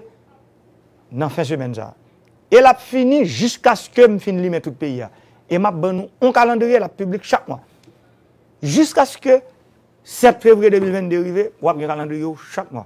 nan fen semèn sa a. E l ap fini jiskaske m fin limen tout peyi a. E m ap ban nou yon kalandriye, l ap piblik chak mwa. Jiskaske sèt fevriye de mil vennde rive, w ap gen kalandriye w chak mwa.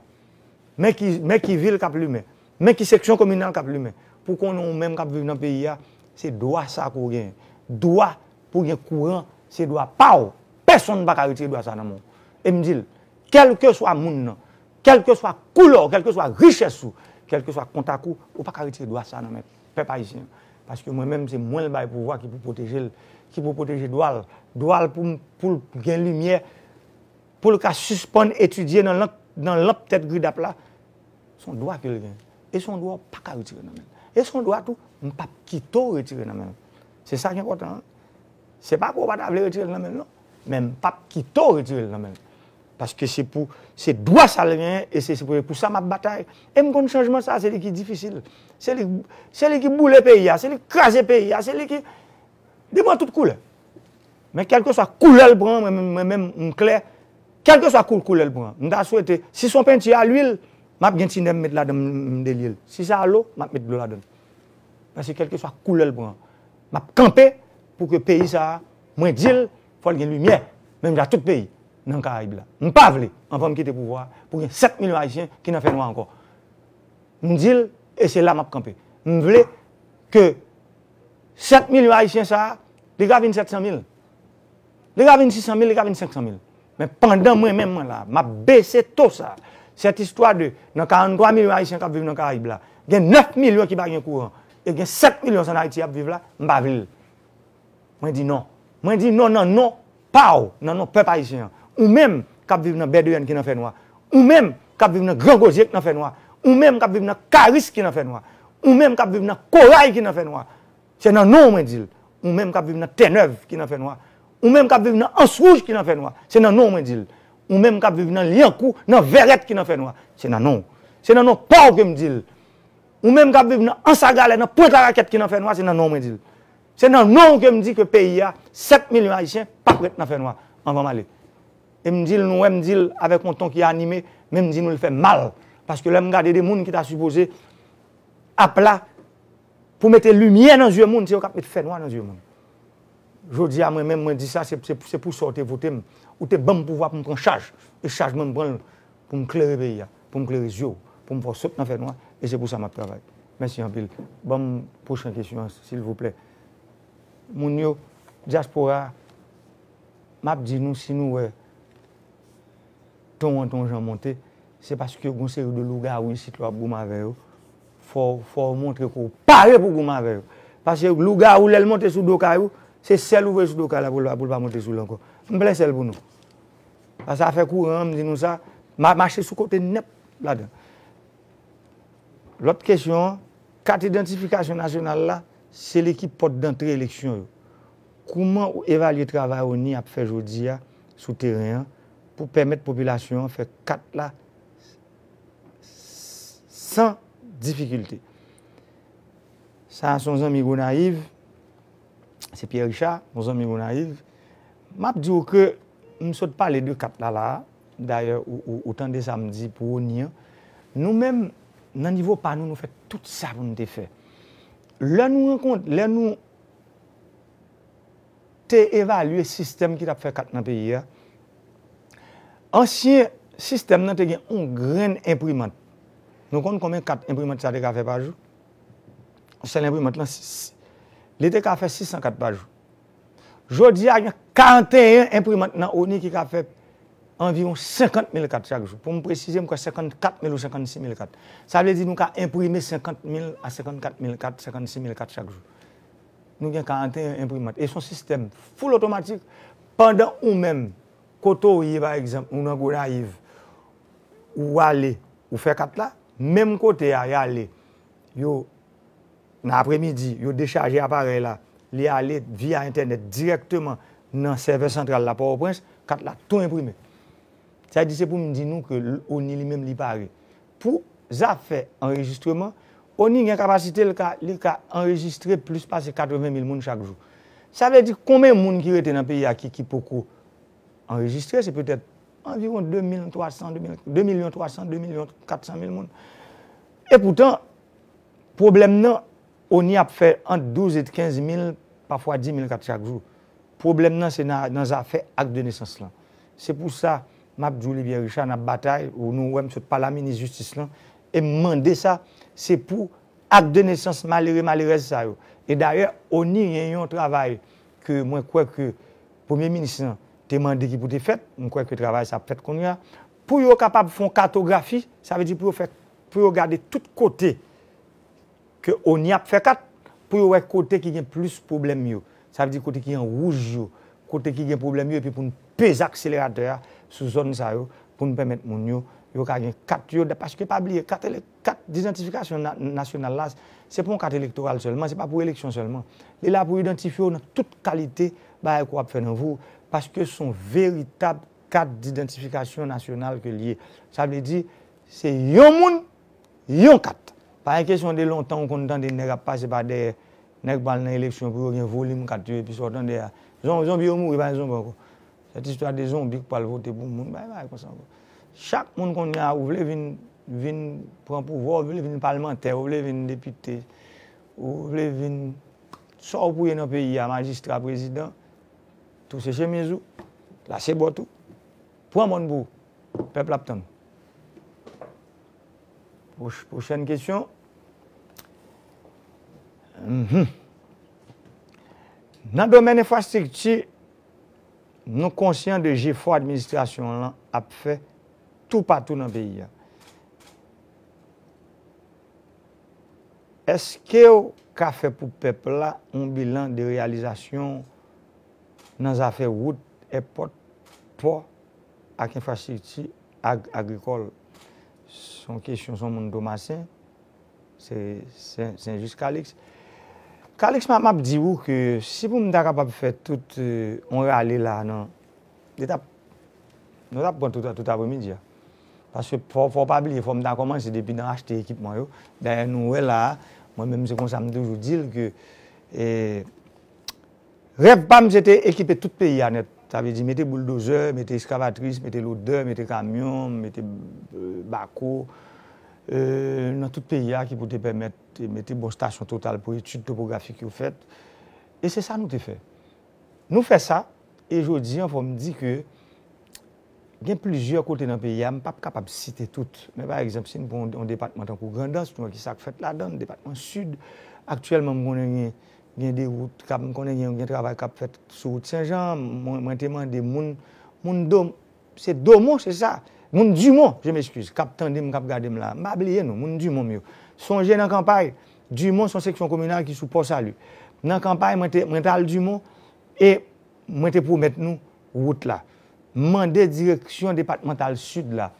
Men ki, men ki vil k ap limen. Men ki seksyon kominal k ap limen. Pou konnen ou menm k ap viv nan peyi a, se dwa sa a ke w genyen. Dwa pou w gen kouran, se dwa pa w. Pèsonn pa ka retire dwa sa a nan men w. E m di l, kèlkeswa moun nan, kèlkeswa koulè w, kèlkeswa richès ou, kèlkeswa kontak ou, ou pa ka retire dwa sa a nan men pèp ayisyen an. Paske mwen menm, se mwen l bay pouvwa ki pou pwoteje l, ki pou pwoteje dwa l. Dwa l pou, pou l gen limyè, pou l ka sispann etidye nan lanp, nan lanp tèt gridap la. Se yon dwa ke l gen. E se yon dwa w pa ka retire nan men l. E se yon dwa tou, m p ap kite w retire nan men l. Se sa ki enpòtan an. Se pa ke w pa ta vle retire l nan men l non. Men m p ap kite w retire l nan men l. Paske se pou, se dwa sa l genyen e se, se pou, pou sa m ap batay. E m konn chanjman sa, se li ki difisil. Se li, se li ki boule peyi a, se li ki kraze peyi a, se li ki, li pran tout koulè. Men kèlkeswa koulè l pran, mwen, mwen, mwen menm, m klè. Kèlkeswa kou-, koulè l pran, m ta swete, si se yon penti a lwil, m ap gen ti nè m met ladan m, m delye l. Si se a lo, m ap met dlo ladan l. Paske kèlkeswa koulè l pran, m ap kanpe pou ke peyi sa a, mwen di l, fò l gen limyè, menm jan ak tout peyi nan Karayib la. M pa vle, anvan m kite pouvwa a, pou gen sèt milyon Ayisyen ki nan fènwa ankò. M di l, e se la m ap kanpe. M vle ke sèt milyon Ayisyen sa a, li ka vin sèt san mil. Li ka vin sis san mil, li ka vin senk san mil. Men pandan mwen menm mwen la, m ap bese to sa a. Sèt istwa de, nan karant twa milyon Ayisyen k ap viv nan Karayib la, gen nèf milyon ki pa gen kouran, e gen sèt milyon s ann Ayiti ap viv la, m pa vle l. Mwen di non. Mwen di non nan non pa w, nan non pèp ayisyen an. Ou menm k ap viv nan Bèdeyèn ki nan fènwa. Ou menm k ap viv nan Gran Gozye ki nan fènwa. Ou menm k ap viv nan Karis ki nan fènwa. Ou menm k ap viv nan Koray ki nan fènwa. Se nan non w mwen di l. Ou menm k ap viv nan Tènèv ki nan fènwa. Ou menm k ap viv nan Ans Wouj ki nan fènwa. Se nan non w mwen di l. Ou menm k ap viv nan Lyankou, nan Vèrèt ki nan fènwa. Se nan non w. Se nan non pa w ke m di l. Ou menm k ap viv nan Anse à Galets, nan Pwent Larakèt ki nan fènwa, se nan non w mwen di l. Se nan non w ke m di ke peyi a, sèt milyon Ayisyen p ap ret nan fènwa anvan m ale. E m di l, nou wè m di l avèk yon ton ki anime, men m di nou l fè m mal. Paske lè m gade de moun ki ta sipoze ap la pou mete limyè nan zye moun, se yo k ap met fènwa nan zye moun. Jodi a, mwen menm, mwen di sa, se, se, se pou sa w te vote m. Ou te ban m pouvwa pou m pran chaj. E chaj mwen, m pran l pou m klere peyi a, pou m klere zye w, pou m fè w sot nan fènwa. E se pou sa m ap travay. Mèsi anpil. Ban m pwochen kesyon an, silvouplè. Moun yo, dyaspora a, m ap di nou, si nou wè ton an, ton jan monte, se paske gon seri de lougawou isit la w ap goumen avè yo. Fò, fò w montre ke w pare pou goumen avè yo. Paske lougawou, lè l monte sou do kay ou, se sèl ou voye sou do kay la pou l, pou l pa monte sou l ankò. M plè sèl pou nou. Paske afè kouran an, m di nou sa, m a mache sou kote nèt ladan. Lòt kesyon an, kat idantifikasyon nasyonal la, se li ki pòt dantre eleksyon yo. Kouman ou evalye travay ONI ap fè jodi a sou teren an pou pèmèt popilasyon an fè kat la san difikilte? Sa a se yon zanmi Gonayiv, se Pierre Richard, yon zanmi Gonayiv. M ap di w ke m sot pale de kat la la a. Dayè, ou, ou, ou tande sa m di pou ONI an. Nou menm, nan nivo pa nou, nou fè tout sa pou nou te fè. Lè nou rankont, lè nou te evalye sistèm ki t ap fè kat nan peyi a, ansyen sistèm nan te gen yon grenn enprimant. Nou konn konbyen kat enprimant sa te ka fè pa jou? Sèl enprimant lan, s-, s-, li te ka fè sis san kat pa jou. Jodi a, gen karanteyen enprimant nan ONI ki ka fè anviwon senkant mil kat chak jou. Pou m presize, m kwè senkannkat mil ou senkannsis mil kat. Sa vle di nou ka enprime senkant mil a senkannkat mil kat, senkannsis mil kat chak jou. Nou gen karanteyen enprimant. E se yon sistèm full otomatik. Pandan ou menm, kote w ye, pa egzanp, ou nan Gonayiv, ou ale, ou fè kat la, menm kote a, y ale, yo, nan apremidi, yo dechaje aparèy la, li ale via entènèt dirèkteman nan sèvè santral la Pòtoprens, kat la tou enprime. Sa di se pou m di nou ke ONI li menm li pare. Pou zafè anrejistreman, ONI gen kapasite li ka, li ka anrejistre plis pase katreven mil moun chak jou. Sa vle di konbyen moun ki rete nan peyi a ki, ki poko anrejistre, se petèt anviwon de mil twa san, de mil, de milyon twa san, de milyon kat san mil moun. E poutan, pwoblèm nan, ONI ap fè ant douz e kenz mil, pafwa dis mil kat chak jou. Pwoblèm nan, se nan, nan zafè ak de nesans lan. Se pou sa, m ap di w, Libyen Richard, n ap batay, ou nou wè m sot pale a minis jistis lan, e m mande sa, se pou ak de nesans malere, malerèz sa yo. E dayè, ONI gen yon travay ke mwen kwè ke premye minis lan te mande ki pou te fèt, m kwè ke travay sa ap fèt kounye a, pou yo kapab fè yon katografi, sa vle di pou yo fè, pou yo gade tout kote ke ONI ap fè kat, pou yo wè kote ki gen plis pwoblèm yo. Sa vle di kote ki an wouj yo, kote ki gen pwoblèm yo, epi pou n peze akseleratè a sou zòn sa yo, pou n pèmèt moun yo, yo ka gen kat yo, paske pa bliye, kat ele-, kat didantifikasyon na-, nasyonal la, se pa yon kat elektoral sèlman, se pa pou eleksyon sèlman. Li la pou idantifye w nan tout kalite bagay ke w ap fè nan vi w, paske se yon veritab kat didantifikasyon nasyonal ke l ye. Sa vle di, se yon moun, yon kat. Pa gen kesyon de lontan ou konn tande nèg ap pase pa dèyè, nèg pral nan eleksyon pou yo gen volim kat yo, epi sa w tande a, zon-, zonbi yo mouri, pa gen zonbi ankò. Sèt istwa de zonbi k pral vote pou moun, bay, bay konsa ankò. Chak moun kounye a, ou vle vin, vin pran pouvwa, ou vle vin palmantè, ou vle vin depite, ou vle vin sa w pou ye nan peyi a, majistra, prezidan, touse chemiz ou, lase bòt ou, pran mòn pou ou. Pèp la ap tann ou. Pwoch-, pwochèn kesyon. Mhm. Nan domèn enfrastrikti, nou konsyan de jefò administrasyon lan ap fè toupatou nan peyi a. Èske w ka fè pou pèp la yon bilan de reyalizasyon nan zafè wout, èpòt, pò ak enfrastrikti ag-, agrikòl? Se yon kesyon, se yon moun Tomasen, se Sen, Sen Jis Kalix. Kalix, m ap, m ap di w ke si pou m ta kapab fè tout, euh, yon rale la nan, li t ap, nou t ap pran tout, tout apremidi a. Paske fò, fò w pa bliye, fò m ta kòmanse depi nan achte ekipman yo. Dayè, nou wè la a, mwen menm se konsa m toujou di l ke, eh, rèv pa m se te ekipe tout peyi a nèt. Sa vle di mete bouldozè, mete eskavatris, mete lodè, mete kamyon, mete, euh, bako, euh, nan tout peyi a ki pou te pèmèt mete bon stasyon Total pou etid topografik yo fèt. E se sa nou te fè. Nou fè sa, e jodi an, fò m di ke gen plizyè kote nan peyi a, m p ap kapab site tout. Men pa egzanp, si n pran yon, yon depatman tankou Grandans, nou wè ki sa k fèt ladan l, depatman Sid. Aktyèlman, m konnen gen, gen de wout k ap, m konnen gen, gen travay k ap fèt sou wout Senjan. Mwen, mwen te mande moun, moun Dom-, se Domon, se sa? Moun Dimon, je m'excuse, k ap tande m, k ap gade m la. M pa bliye nou, moun Dimon m yo. Sonje nan Kanpay, Dimon se yon seksyon kominal ki sou Pò Sali. Nan Kanpay, mwen te, mwen t al Dimon, e mwen te pwomèt nou wout la. M mande direksyon depatmantal Sid la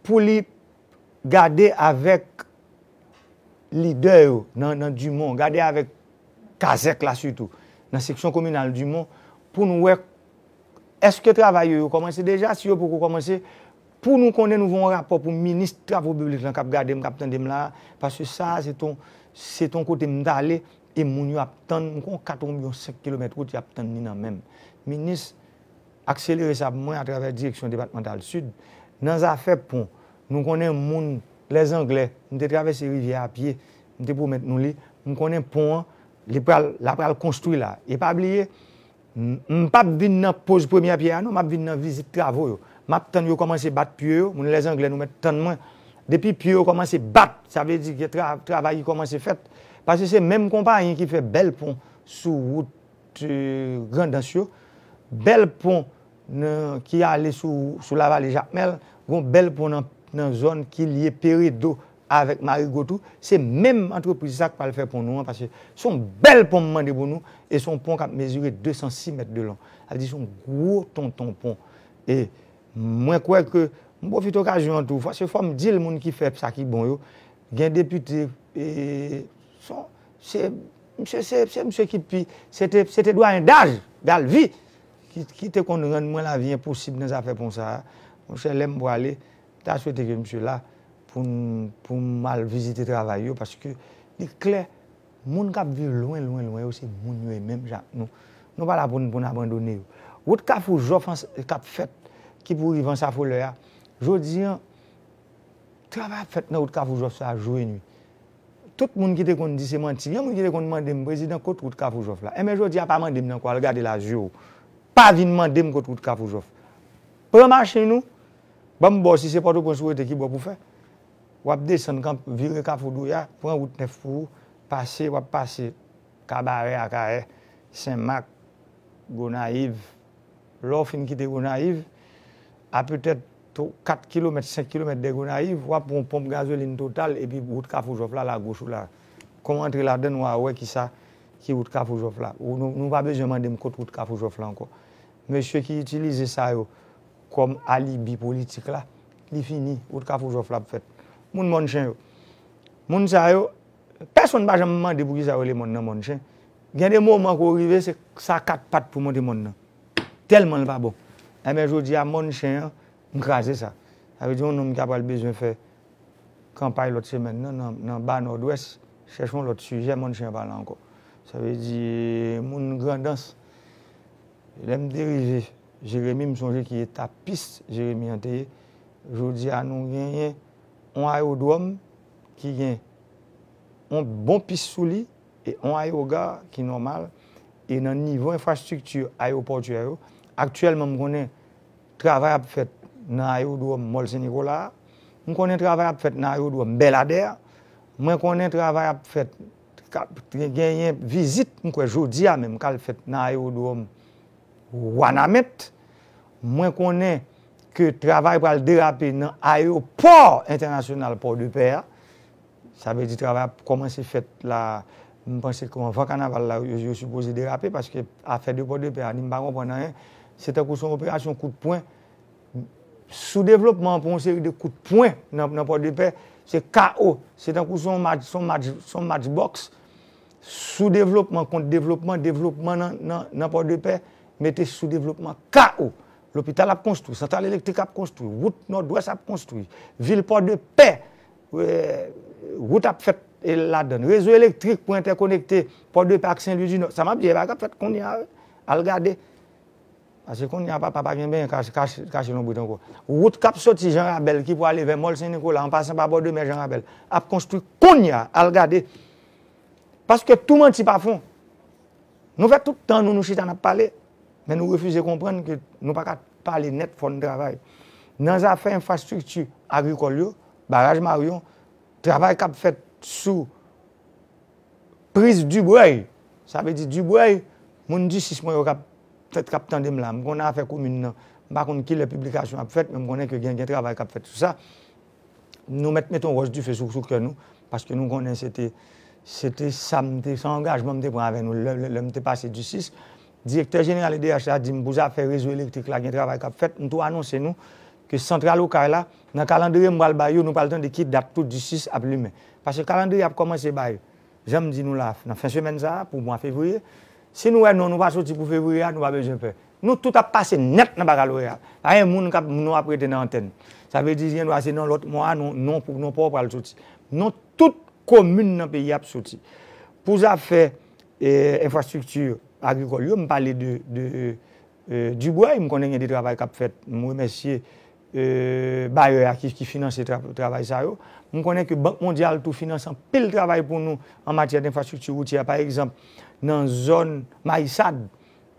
pou li gade avèk lidè yo nan, nan Dimon, gade avèk kazèk la sitou, nan seksyon kominal Dimon, pou n wè èske travay yo, yo kòmanse deja, si yo poko kòmanse, pou nou konnen nou voye yon rapò pou minis travo piblik lan k ap gade m, k ap tande m la, paske sa a se ton, se ton kote m t ale, e moun yo ap tann, m konn kat oubyen senk kilomèt wout, y ap tann li nan men m. Minis, akselere sa pou mwen atravè direksyon depatmantal Sid. Nan zafè pon, nou konnen moun Lèzanglè, m te travèse rivyè a pye, m te pwomèt nou li, m konnen pon an, li pral, l ap pral konstwi la. E pa bliye, m, m p ap vin nan poz premyè pyè a non, m ap vin nan vizit travo yo. M ap tann yo kòmanse bat pye yo, moun Lèzanglè nou mèt tann mwen. Depi pye yo kòmanse bat, sa vle di gen tra-, travay ki kòmanse fèt. Paske se menm konpayi ki fè bèl pon sou wout, euh, Grandans yo, bèl pon nan, ki ale sou, sou Lavale Jakmèl, gon bèl pon nan, nan zòn ki lye Peredo avèk Marigo tou, se menm antrepriz sa k pral fè pon nou an, paske se yon bèl pon m mande pou nou, e se yon pon k ap mezire de san sis mèt de long. Sa vle di se yon gwo tonton pon. E mwen kwè ke, m pwofite okazyon an tou, paske fò m di l moun ki fè sa ki bon yo, gen depite, e, se, misye, se, se misye ki pi, se te, se te dwayen daj, Galvi, ki, ki te konn rann mwen lavi enposib nan zafè pon sa a. Monchè, lè m prale, m ta swete ke misye la pou m, pou m al vizite travay yo, paske li klè, moun k ap viv lwen, lwen, lwen yo, se moun yo ye menm jan ak nou. Nou pa la pou n, pou n abandone yo. Wout Kafou Jòf an, k ap fèt, ki pou rive Ansafolè a, jodi a, travay ap fèt nan wout Kafou Jòf sa a jou e nwi. Tout moun ki te konn di se manti. Gen moun ki te konn mande m, "Prezidan, kot wout Kafou Jòf la?" Enben, jodi a, pa mande m nan kwa, al gade la zye w. Pa vin mande m kot wout Kafou Jòf. Pran machin ou, ban m ba w, si se Pòtoprens ou rete, ki bò pou fè. W ap desann, kan, vire Kafou Douya, pran wout nèf pou ou, pase, w ap pase Kabarè, Akayè, Senmak, Gonayiv. Lè w fin kite Gonayiv, a petèt tw-, kat kilomèt, senk kilomèt de Gonayiv, w ap wè yon ponp gazolin Total, epi wout Kafou Jòf la, la goch ou la. Kon w antre ladan l, w a wè kisa ki wout Kafou Jòf la. Ou, nou, nou pa bezwen mande m kot wout Kafou Jòf la ankò. Mesye ki itilize sa yo kòm alibi politik la, li fini, wout Kafou Jòf la ap fèt. Moun Mòn Chen yo. Moun sa yo, pèsonn pa janm mande poukisa yo rele mòn nan Mòn Chen. Gen de moman ke w rive, se sa kat pat pou monte mòn nan. Tèlman l pa bon. Enben, jodi a, Mòn Chen an, m kraze sa. Sa vle di yon nonm ki ap pral bezwen fè kanpay lòt semèn nan, nan, nan ba Nòdwès, chèche yon lòt sijè, Mòn Chen an pa la ankò. Sa vle di, moun Grandans, lè m te rive Jeremi, m sonje ki etapis Jeremi an te ye. Jodi a, nou genyen yon ayewodwòm ki gen yon bon pis sou li e yon ayewogà ki nòmal. E nan nivo enfrastrikti ayewopòtyè yo, aktyèlman, m konnen travay ap fèt nan ayewodwòm Mòl Sen Nikola a. M konnen travay ap fèt nan ayewodwòm Bèladè a. Mwen konnen travay ap fèt, ka-, genyen vizit, m kwè jodi a menm, k al fèt nan ayewodwòm Wanament. Mwen konnen ke travay pral derape nan ayewopò entènasyonal Pòdepè a. Sa vle di travay ap kòmanse fèt la. M panse ke anvan kanaval la, yo, yo sipoze derape, paske afè de Pòdepè a, ni m pa konprann anyen. Se tankou se yon operasyon kout pwen. Soudevlopman an pran yon seri de kout pwen nan, nan Pòdepè. Se kawo. Se tankou se yon match, se yon match, se yon match bòks. Soudevlopman kont devlopman, devlopman nan, nan, nan Pòdepè, mete soudevlopman kawo. Lopital ap konstwi, santral elektrik ap konstwi, wout Nòdwès ap konstwi, vil Pòdepè, eh, wout ap fèt, eh, ladan l. Rezo elektrik pou entèkonekte Pòdepè ak Sen Lwi di Nò. Sa m ap di, e bagay k ap fèt kounye a, wi. Al gade. Paske kounye a, papa, pa gen benyen kache, kache, kache lonbrit ankò. Wout k ap soti Jan Rabèl ki pou ale vè Mòl Sen Nikola, an pasan pa bò de mè Jan Rabèl, ap konstwi kounye a. Al gade. Paske tou manti pa fon. Nou fè tout tan nou, nou chita n ap pale, men nou refize konprann ke nou pa ka pale nèt, fò n travay. Nan zafè enfrastrikti agrikòl yo, baraj Maryon, travay k ap fèt sou priz Dibrèy, sa vle di Dibrèy, moun Disis mwen yo k ap fèt, k ap tande m la, m konnen afè komin nan, m pa konn kilè piblikasyon ap fèt, men m konnen ke gen, gen travay k ap fèt sou sa. Nou mèt mete yon wòch dife sou, sou kè nou, paske nou konnen se te, se te sa m te, se angajman m te pran avè nou lè, lè, lè m te pase Disis. Direktè jeneral E D H la di m pou zafè rezo elektrik la gen travay k ap fèt. M tou anonse nou ke santral Okay la, nan kalandriye m pral ba yo, nou pral tande ki dat tou Disis ap limen. Paske kalandriye ap kòmanse bay, jan m di nou la, nan fen semèn sa a, pou mwa fevriye. Si nou wè non nou pa soti pou fevriye a, nou pa bezwen pè. Nou tout ap pase nèt nan bakaloreya. Pa gen moun k ap, non ap rete nan antèn. Sa vle di, gendwa se nan lòt mwa a, non, non, pou, non pa w pral soti. Non tout komin nan peyi a ap soti. Pou zafè, eh, enfrastrikti agrikòl yo, m pale de, de, eh, Dibrèy, m konnen gen de travay k ap fèt. M remèsye, eh, bayè a ki, ki finanse tra-, travay sa yo. M konnen ke Bank Mondyal tou finanse anpil travay pou nou an matyè denfrastrikti woutyè. Pa egzanp, nan zòn Mayisad,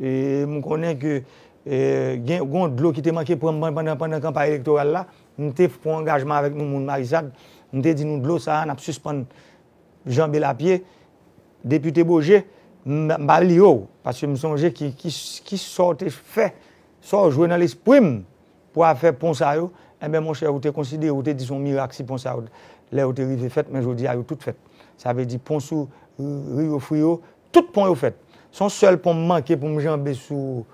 e, m konnen ke, eh, gen, gen dlo ki te manke pran m pandan, pandan kanpay elektoral la. M te pran angajman avèk nou moun Mayisad. M te di nou dlo sa a, n ap sispann janbe l a pye. Depite Boje, m, m pa bliye w, paske m sonje ki, ki, ki sò w te fè, sò w jwe nan lespri m pou afè pon sa yo, enben, monchè, ou te konsidere, ou te di se yon mirak si pon sa yo, lè yo te rive fèt, men jodi a, yo tout fèt. Sa vle di pon sou Rio Frio, tout pon yo fèt. Se yon sèl pon m manke pou m janbe sou,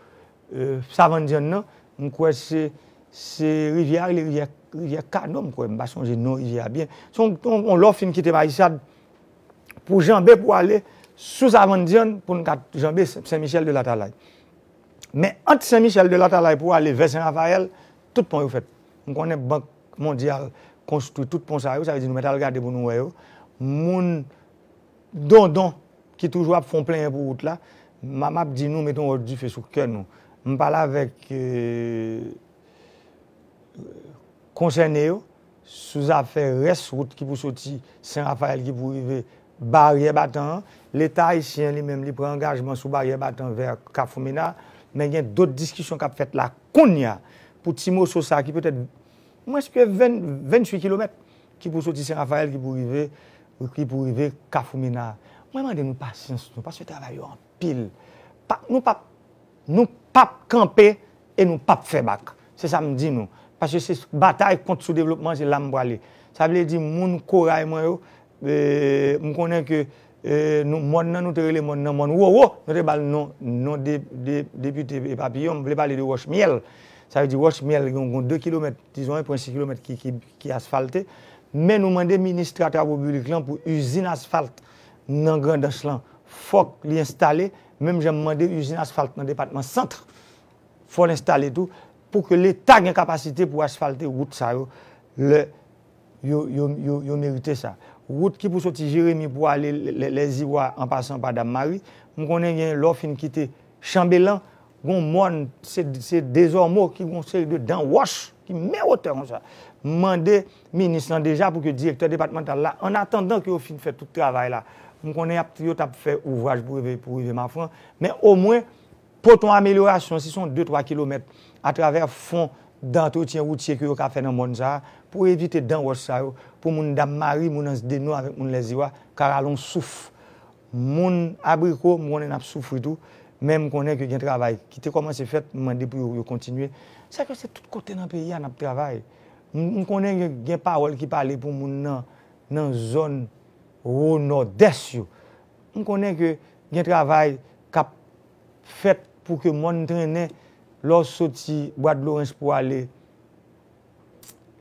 eh, Savanndyann nan. M kwè se, se rivyè a rele rivyè, rivyè Kano, m kwè. M pa sonje non rivyè a byen. Se yon, yon, yon lè w fin kite Mayisad pou janbe pou ale sou Savanndyann pou n ka janbe Sen Michèl de Latalay. Men ant Sen Michèl de Latalay pou ale vè Sen Rafayèl, tout pon yo fèt. M konnen Bank Mondyal konstwi tout pon sa yo, sa vle di nou mèt al gade pou nou wè yo. Moun dondon ki toujou ap fè yon plenyen pou wout la, m ap di nou mete yon wòch dife sou kè nou. M pale avèk konsène yo sou zafè rès wout ki pou soti Sen Rafayèl ki pou rive Baryè Batan an. Leta ayisyen li menm li pran angajman sou Baryè Batan vè Kafou Mina, men gen dòt diskisyon k ap fèt la kounye a pou ti moso sa ki petèt mwens ke venntuit kilomèt ki pou soti Sen Rafayèl ki pou rive ki pou rive Kafou Mina. Mwen mande nou pasyans nou paske travay yo anpil. Pa, nou p ap nou p ap kanpe e nou p ap fè bak. Se sa m di nou. Paske se batay kont soudevlopman, se la m prale. Sa vle di moun koray mwen yo, e, m konnen ke e, nou, mòn nan, nou te rele mòn nan mòn Wowo, nou te ba l non, non de, de, depite Epapiyon, m vle pale de Wòch Myèl. Sa vle di Wòch Myèl, gen yon de kilomèt, dizon en pwen sis kilomèt ki, ki, ki asfalte. Men nou mande minis tra, travo piblik lan pou izin asfalt nan Grandans lan, fòk li enstale, menm jan m mande izin asfalt nan depatman Sant, fò l enstale tou, pou ke Leta gen kapasite pou asfalte wout sa yo, lè yo, yo, yo, yo merite sa. Wout ki pou soti Jeremi pou ale Lè, Lè, Lèziwa an pasan pa Dam Mari, m konnen gen lè w fin kite Chanbelan, gon mòn, se, se Dezòmo ki gon seri de dan wòch ki men wotè konsa. M mande minis lan deja pou ke direktè depatmantal la, an atandan ke yo fin fè tout travay la, m konnen y ap, yo t ap fè ouvraj pou rive, pou rive Mafran, men omwen pote yon amelyorasyon, si se yon de twa kilomèt, atravè fon dantretyen woutye ke yo ka fè nan mòn sa a, pou evite dan wòch sa yo, pou moun Dam Mari, moun Ans de No avèk moun Lèziwa ka rale yon souf. Moun Abriko, m konnen n ap soufri tou, men m konnen ke gen travay ki te kòmanse fèt, m mande pou yo, yo kontinye. Sèke se tout kote nan peyi a n ap travay. M, m konnen gen, gen pawòl ki pale pou moun nan, nan zòn wo nòdès yo. M konnen ke gen travay k ap fèt pou ke mòn trennen lè w soti Bwa Dlorens pou ale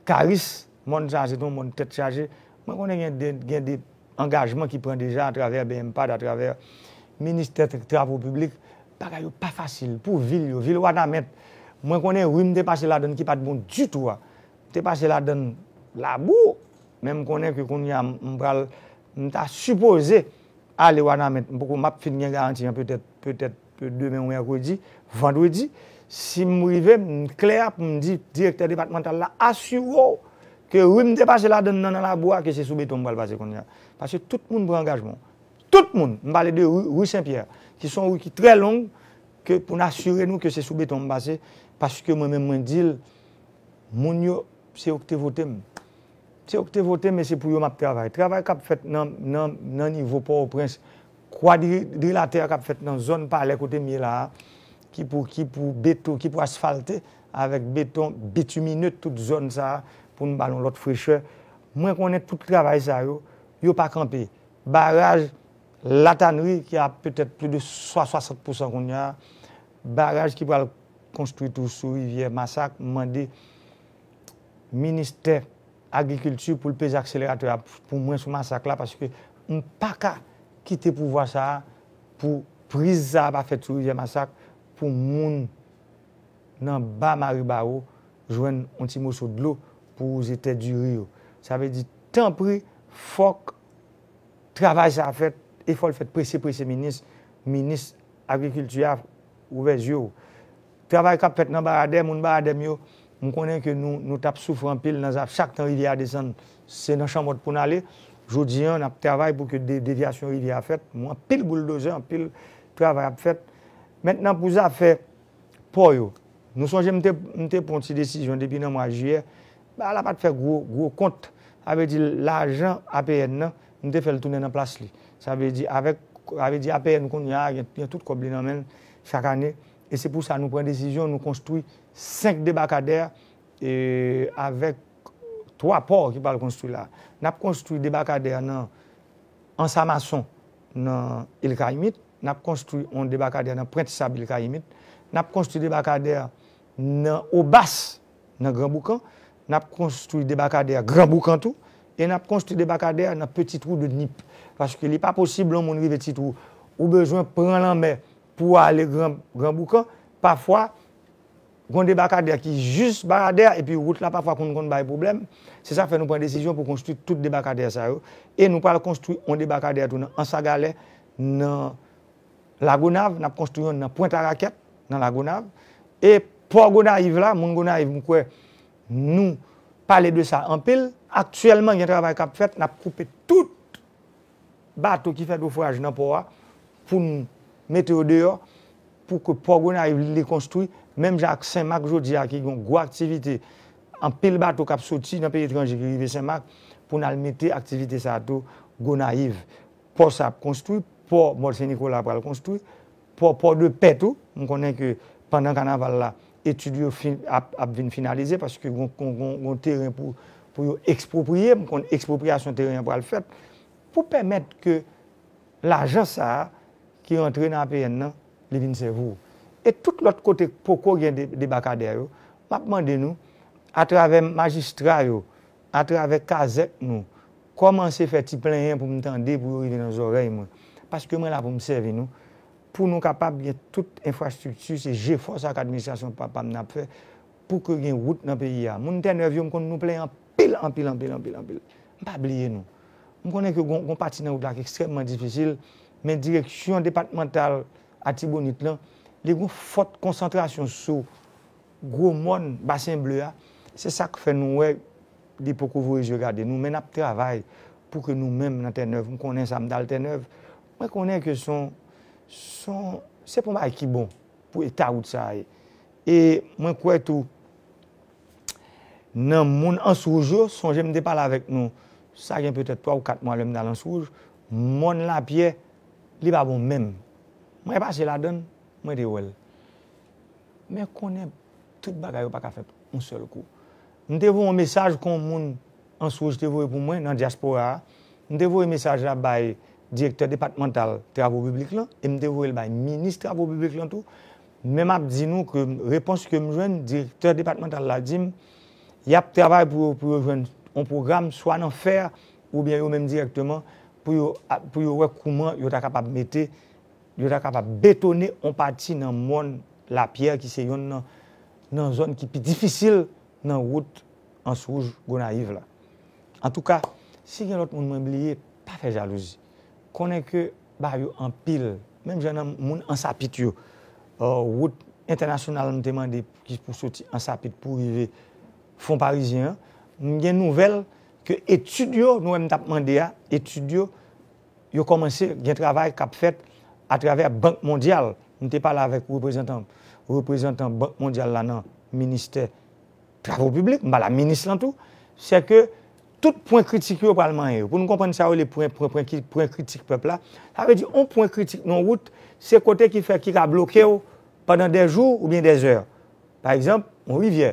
Karis, mòn sa a se te yon mòn tèt chaje. Mwen konnen gen de, gen de angajman ki pran deja atravè B M pad, atravè Ministè Travo Piblik. Bagay yo pa fasil pou vil yo, vil Wanament. Mwen konnen ri m te pase ladann ki pa t bon ditou a. M te pase ladann labou, men m konnen ke kounye a m, m pral, m ta sipoze ale Wanament. M poko, m ap fin gen garanti an petèt, petèt demen ou mèkredi, vandredi. Si m rive, m klè pou m di direktè depatmantal la, asire w ke ri m te pase ladann nan, nan labou a, ke se sou beton m pral pase kounye a. Paske tout moun pran angajman. Tout moun, m pale de ri, ri Sen Pyè, ki se yon ri ki trè long, ke pou n asire nou ke se sou beton m pase, paske mwen menm mwen di l, moun yo, se yo ki te vote m. Se yo ki te vote m e se pou yo m ap travay. Travay k ap fèt nan, nan, nan nivo Pòtoprens, kwadrilatè k ap fèt nan zòn Palè kote m ye la a, ki pou, ki pou beto, ki pou asfalte avèk beton bitimine tout zòn sa a pou n ba l yon lòt frechè. Mwen konnen tout travay sa yo, yo pa kanpe. Baraj Latanri ki a petèt plis de swa, swasant pousan kounye a, baraj ki pral konstwi tou sou rivyè Masak, m mande ministè agrikilti pou l peze akseleratè a pou mwen sou Masak la, paske m pa ka kite pouvwa sa a pou priz sa a pa fèt sou rivyè Masak pou moun nan ba Maribawo jwenn yon ti moso dlo pou wouze tè diri yo. Sa vle di, tanpri, fòk travay sa a fèt, e fò l fèt prese, prese, minis, minis agrikilti a, ouvè zye w. Travay k ap fèt nan Baradè, moun Baradè m yo, m konnen ke nou, nou t ap soufri anpil nan zaf, chak tan rivyè a desann, se nan chanmòt pou n ale. Jodi a, n ap travay pou ke de, devyasyon rivyè a fèt. Mwen, anpil bouldozè, anpil travay ap fèt. Mentnan, pou zafè pò yo, nou sonje m te, m te pran ti desizyon depi nan mwa jiyè, bagay la pa t fè gwo, gwo kont. Sa vle di lajan A P N nan, m te fè l tounen nan plas li. Sa vle di avèk, sa vle di A P N kounye a gen, gen tout kòb li nan men l chak ane. E se pou sa nou pran desizyon, nou konstwi senk debakadè, e, avèk twa pò ki pral konstwi la. N ap konstwi debakadè nan Ansamason nan Il Kayimit, n ap konstwi yon debakadè nan Pwent Sab Il Kayimit, n ap konstwi debakadè nan Obas, nan Gran Boukan, n ap konstwi debakadè Gran Boukan tou, e n ap konstwi debakadè nan Petit Trou de Nip. Paske li pa posib yon moun rive Ti Twou, ou bezwen pran lanmè pou w ale Gran, Gran Boukan. Pafwa, Gon debakadè ki jis baradè, epi wout la pafwa konn konn bay pwoblèm. Se sa k fè nou pran desizyon pou konstwi tout debakadè sa yo. E nou pral konstwi yon debakadè tou nan Ansagalè, nan Lagonav, n ap konstwi yon nan Pwent Arakèt, nan Lagonav. E pò Gonayiv la, moun Gonayiv, m kwè nou pale de sa anpil. Aktyèlman, gen travay k ap fèt, n ap koupe tout bato ki fè nofraj nan pò a pou n mete yo deyò, pou ke pò Gonayiv li konstwi, menm jan ak Senmak jodi a ki gen yon gwo aktivite, anpil bato k ap soti nan peyi etranje ki rive Senmak, pou n al mete aktivite sa a tou Gonayiv. Pò sa ap konstwi, pò Mòn Sen Nikola pral konstwi, pò Pòdepè tou, m konnen ke pandan kanaval la, etid yo fin, ap, ap vin finalize paske gon, gon, gon, gon teren pou, pou yo ekspropriye, m konn ekspropriyasyon teren an pral fèt pou pèmèt ke lajan sa a ki rantre nan A P N nan, li vin sèvi w. E tout lòt kote k poko gen de, debakadè yo, m ap mande nou, atravè majistra yo, atravè kazèk nou, kòmanse fè ti plenyen pou m tande, pou yo rive nan zòrèy mwen. Paske mwen la pou m sèvi nou, pou nou kapab gen tout enfrastrikti, se jefò sa k administrasyon papa m nan ap fè, pou ke gen wout nan peyi a. Moun Tènèv yo, m konn nou plenyen anpil, anpil, anpil, anpil, anpil. M pa bliye nou. M konnen ke gon, gon pati nan wout la ki ekstrèmman difisil, men direksyon depatmantal Atibonit lan, li gon fòt konsantrasyon sou gwo mòn Basen Ble a. Se sa k fè nou wè li poko voye zye gade nou, men n ap travay pou ke nou menm nan Tènèv, m konnen sa, m t al Tènèv, mwen konnen ke se yon, se yon, se pa yon bagay ki bon pou eta wout sa a ye. E mwen kwè tou, nan moun Answouj yo, sonje m te pale avèk nou, sa gen petèt twa ou kat mwa lè m t al Answouj, mòn Lapyè, li pa bon menm. Mwen pase ladan l, mwen te wè l. Men konnen tout bagay yo pa ka fèt yon sèl kou. M te voye yon mesaj kon moun Answouj te voye pou mwen nan dyaspora a. M te voye mesaj la bay direktè depatmantal travo piblik lan e m te voye l bay minis travo piblik lan tou. Men m ap di nou ke repons ke m jwenn, direktè depatmantal la di m, y ap travay pou yo, pou yo jwenn yon pwogram, swa nan fè, oubyen yo menm dirèkteman, pou yo, pou yo wè kouman yo ta kapab mete, yo ta kapab betone yon pati nan mòn Lapyè ki se yonn nan, nan zòn ki pi difisil nan wout Answouj Gonayiv la. Antouka, si gen lòt moun mwen bliye, pa fè jalouzi. Konnen ke bagay yo anpil, menm jan nan moun Ansapit yo, euh, wout entènasyonal m te mande ki pou soti Ansapit pou rive Fon Parizyen an, m gen nouvèl ke etid yo, nou wè m t ap mande a, etid yo, yo kòmanse gen travay k ap fèt atravè Bank Mondyal. M te pale avèk reprezantan, reprezantan Bank Mondyal la nan ministè travo piblik, m pale a minis lan tou, se ke tout pwen kritik yo pral manyen yo. Pou nou konprann sa yo rele pwen, pwen, pwen, ki- pwen kritik pèp la, sa vle di yon pwen kritik nan wout, se kote ki fè, ki ka bloke w pandan dè jou oubyen dè zè. Pa egzanp, yon rivyè.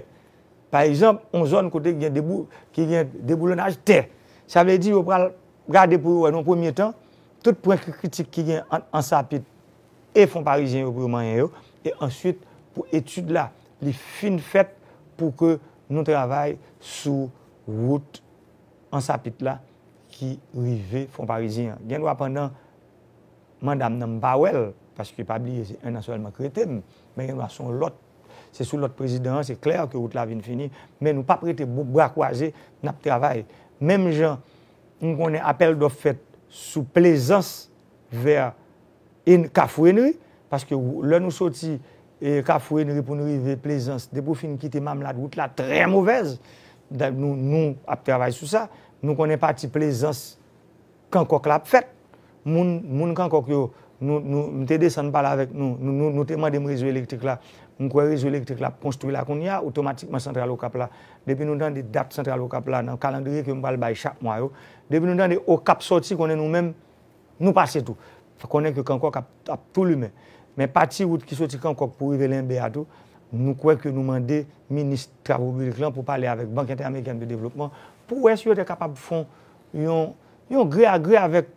Pa egzanp, yon zòn kote ki gen debou, ki gen deboulonnaj tè. Sa vle di yo pral gade pou yo wè nan premye tan, tout pwen ki kritik ki gen ant Ansapit e Fon Parizyen yo pou yo manyen yo, e answit pou etid la, li fin fèt pou ke nou travay sou wout Ansapit la ki rive Fon Parizyen an. Gen dwa pandan manda m nan m pa wè l, paske pa bliye se en an sèlman k rete m, men gen dwa se yon lòt, se sou lòt prezidan an, se klè ke wout la vin fini, men nou p ap rete bra kwaze, n ap travay. Menm jan m konnen apèl dòf fèt sou Plezans vè Kafou Enri, paske lè nou soti Kafou Enri pou nou rive Plezans, depi w fin kite Mamlad, wout la trè movèz. Nou, nou ap travay sou sa. Nou konnen pati Plezans, Kankòk la ap fèt. Moun, moun Kankòk yo, nou, nou, m te desann pale avèk nou, nou, nou, nou te mande m rezo elektrik la. M kwè rezo elektrik la ap konstwi la kounye a, otomatikman Santral Okap la. Depi nou tande dat Santral Okap la nan kalandriye ke m pral bay chak mwa yo, depi nou tande Okap sòti, konnen nou menm, nou pase tou. Konnen ke Kankòk ap, ap tou limen. Men pati wout ki soti Kankòk pou rive Lenbe a tou, nou kwè ke nou mande minis travo piblik lan pou pale avèk Bank Entèamerikèn de Devlopman pou wè si yo te kapab fè yon, yon gre a gre avèk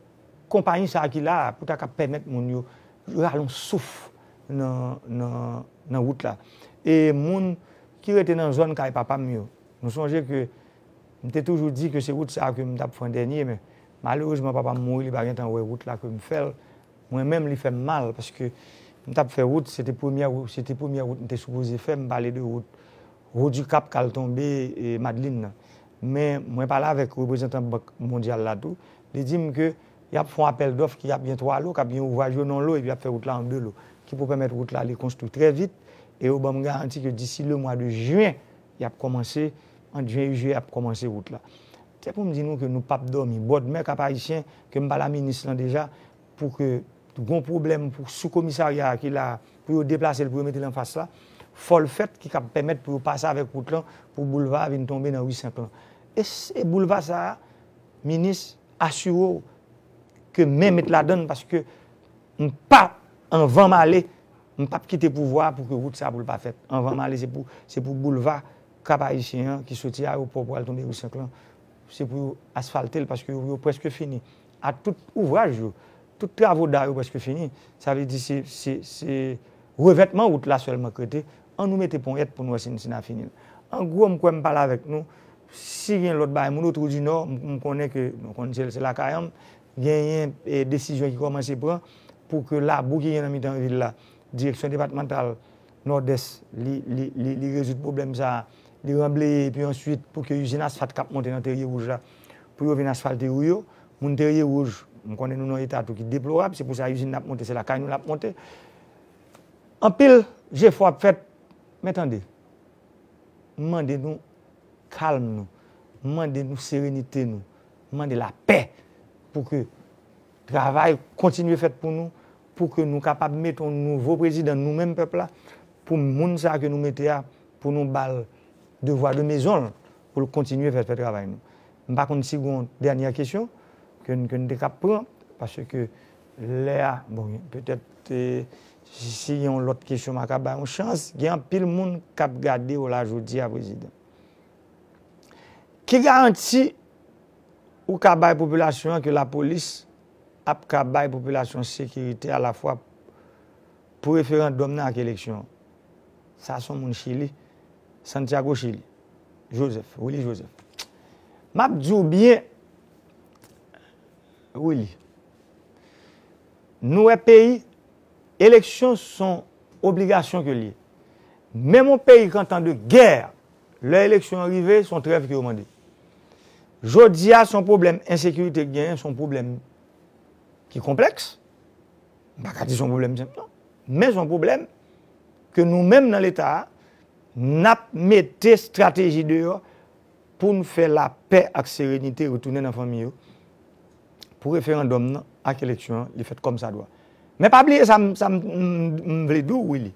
konpayi sa a ki la a pou ta kab pèmèt moun yo rale yon souf nan, nan, nan wout la. E moun ki rete nan zòn kay papa m yo, nou sonje ke m te toujou di ke se wout sa a ke m t ap fè an dènye, men malerezman papa m mouri, li pa gentan wè wout la ke m fè l. Mwen menm, li fè m mal, paske m t ap fè wout, se te premyè, se te premyè wout m te sipoze fè, m pale de wout Haut du Cap k al tonbe e Madlin nan. Men mwen pale avèk reprezantan Bank Mondyal la tou, li di m ke y ap fè yon apèl dòf ki ap gen twa lo, k ap gen ouvraj yo nan yon lo, epi y ap fè wout la an de lo, ki pou pèmèt wout la li konstwi trè vit, e yo ban m garanti ke disi le mwa de jen, y ap kòmanse, ant jen e jiyè, y ap kòmanse wout la. Se pou m di nou ke nou p ap dòmi. Bòdmè Kap Ayisyen, ke m pale a minis lan deja, pou ke gon pwoblèm pou sou komisarya a ki la, pou yo deplase l, pou yo mete l anfas la, fò l fèt ki kab pèmèt pou yo pase avèk wout lan, pou boulva a vin tonbe nan ri Senk lan. E, s- e boulva sa a, minis, asire w ke men met ladan l, paske m pa, anvan m ale, m p ap kite pouvwa a pou ke wout sa a pou l pa fèt. Anvan m ale, se pou, se pou boulva Kap Ayisyen an ki soti ayewopò pou al tonbe ri Senk lan, se pou yo asfalte l, paske yo, yo prèske fini. A tout ouvraj yo, tout travo da yo prèske fini. Sa vle di se, se, se revètman wout la sèlman k rete. Ann nou mete ponyèt pou n wè si n, si n a fini l. An gwo, m kwè m pale avèk nou. Si gen lòt bagay, moun Otwou di Nò, m, m konnen ke, m konnen se, se lakay an m, genyen, e, desizyon ki kòmanse pran pou ke labou ki gen nan mitan vil la, direksyon depatmantal Nòdès, li, li, li, li rezoud pwoblèm sa a, li ranbleye, epi answit, pou ke izin asfalt k ap monte nan Terye Wouj la, pou yo vin asfalte ri yo. Moun Terye Wouj, m konnen nou nan eta tou ki deplorab, se pou sa izin n ap monte, se lakay nou l ap monte. Anpil jefò ap fèt, men tande, m mande nou kalm nou, m mande nou serenite nou, m mande lapè pou ke travay kontinye fèt pou nou, pou ke nou kapab mete yon nouvo prezidan, nou menm pèp la, pou moun sa a ke nou mete a, pou nou ba l devwa de mezon l, pou l kontinye fè, fè travay nou. M pa konn si gon dènyè kesyon ke n, ke n te kab pran, paske lè a, bon, petèt, eh, si, si yon lòt kesyon, m a ka bay yon chans, gen anpil moun k ap gade w la jodi a, prezidan. Ki garanti ou ka bay popilasyon an ke lapolis ap ka bay popilasyon sekirite alafwa pou referandòm nan ak eleksyon an? Sa se yon moun Chili, Santiago, Chili. Joseph, Willy Joseph. M ap di w byen, Willy. Nou wè peyi, eleksyon se yon obligasyon ke l ye. Menm yon peyi k an tan de gè, lè eleksyon an rive, se yon trèv ke yo mande. Jodi a, se yon pwoblèm ensekirite k genyen, se yon pwoblèm ki konplèks. M pa ka di se yon pwoblèm senp, non. Men se yon pwoblèm ke nou menm nan Leta a, n ap mete estrateji deyò pou n fè lapè ak serenite retounen nan fanmi yo, pou referandòm nan ak eleksyon an, li fèt kòmsadwa. Men pa bliye sa m, sa m, m, m vle di w, Willy.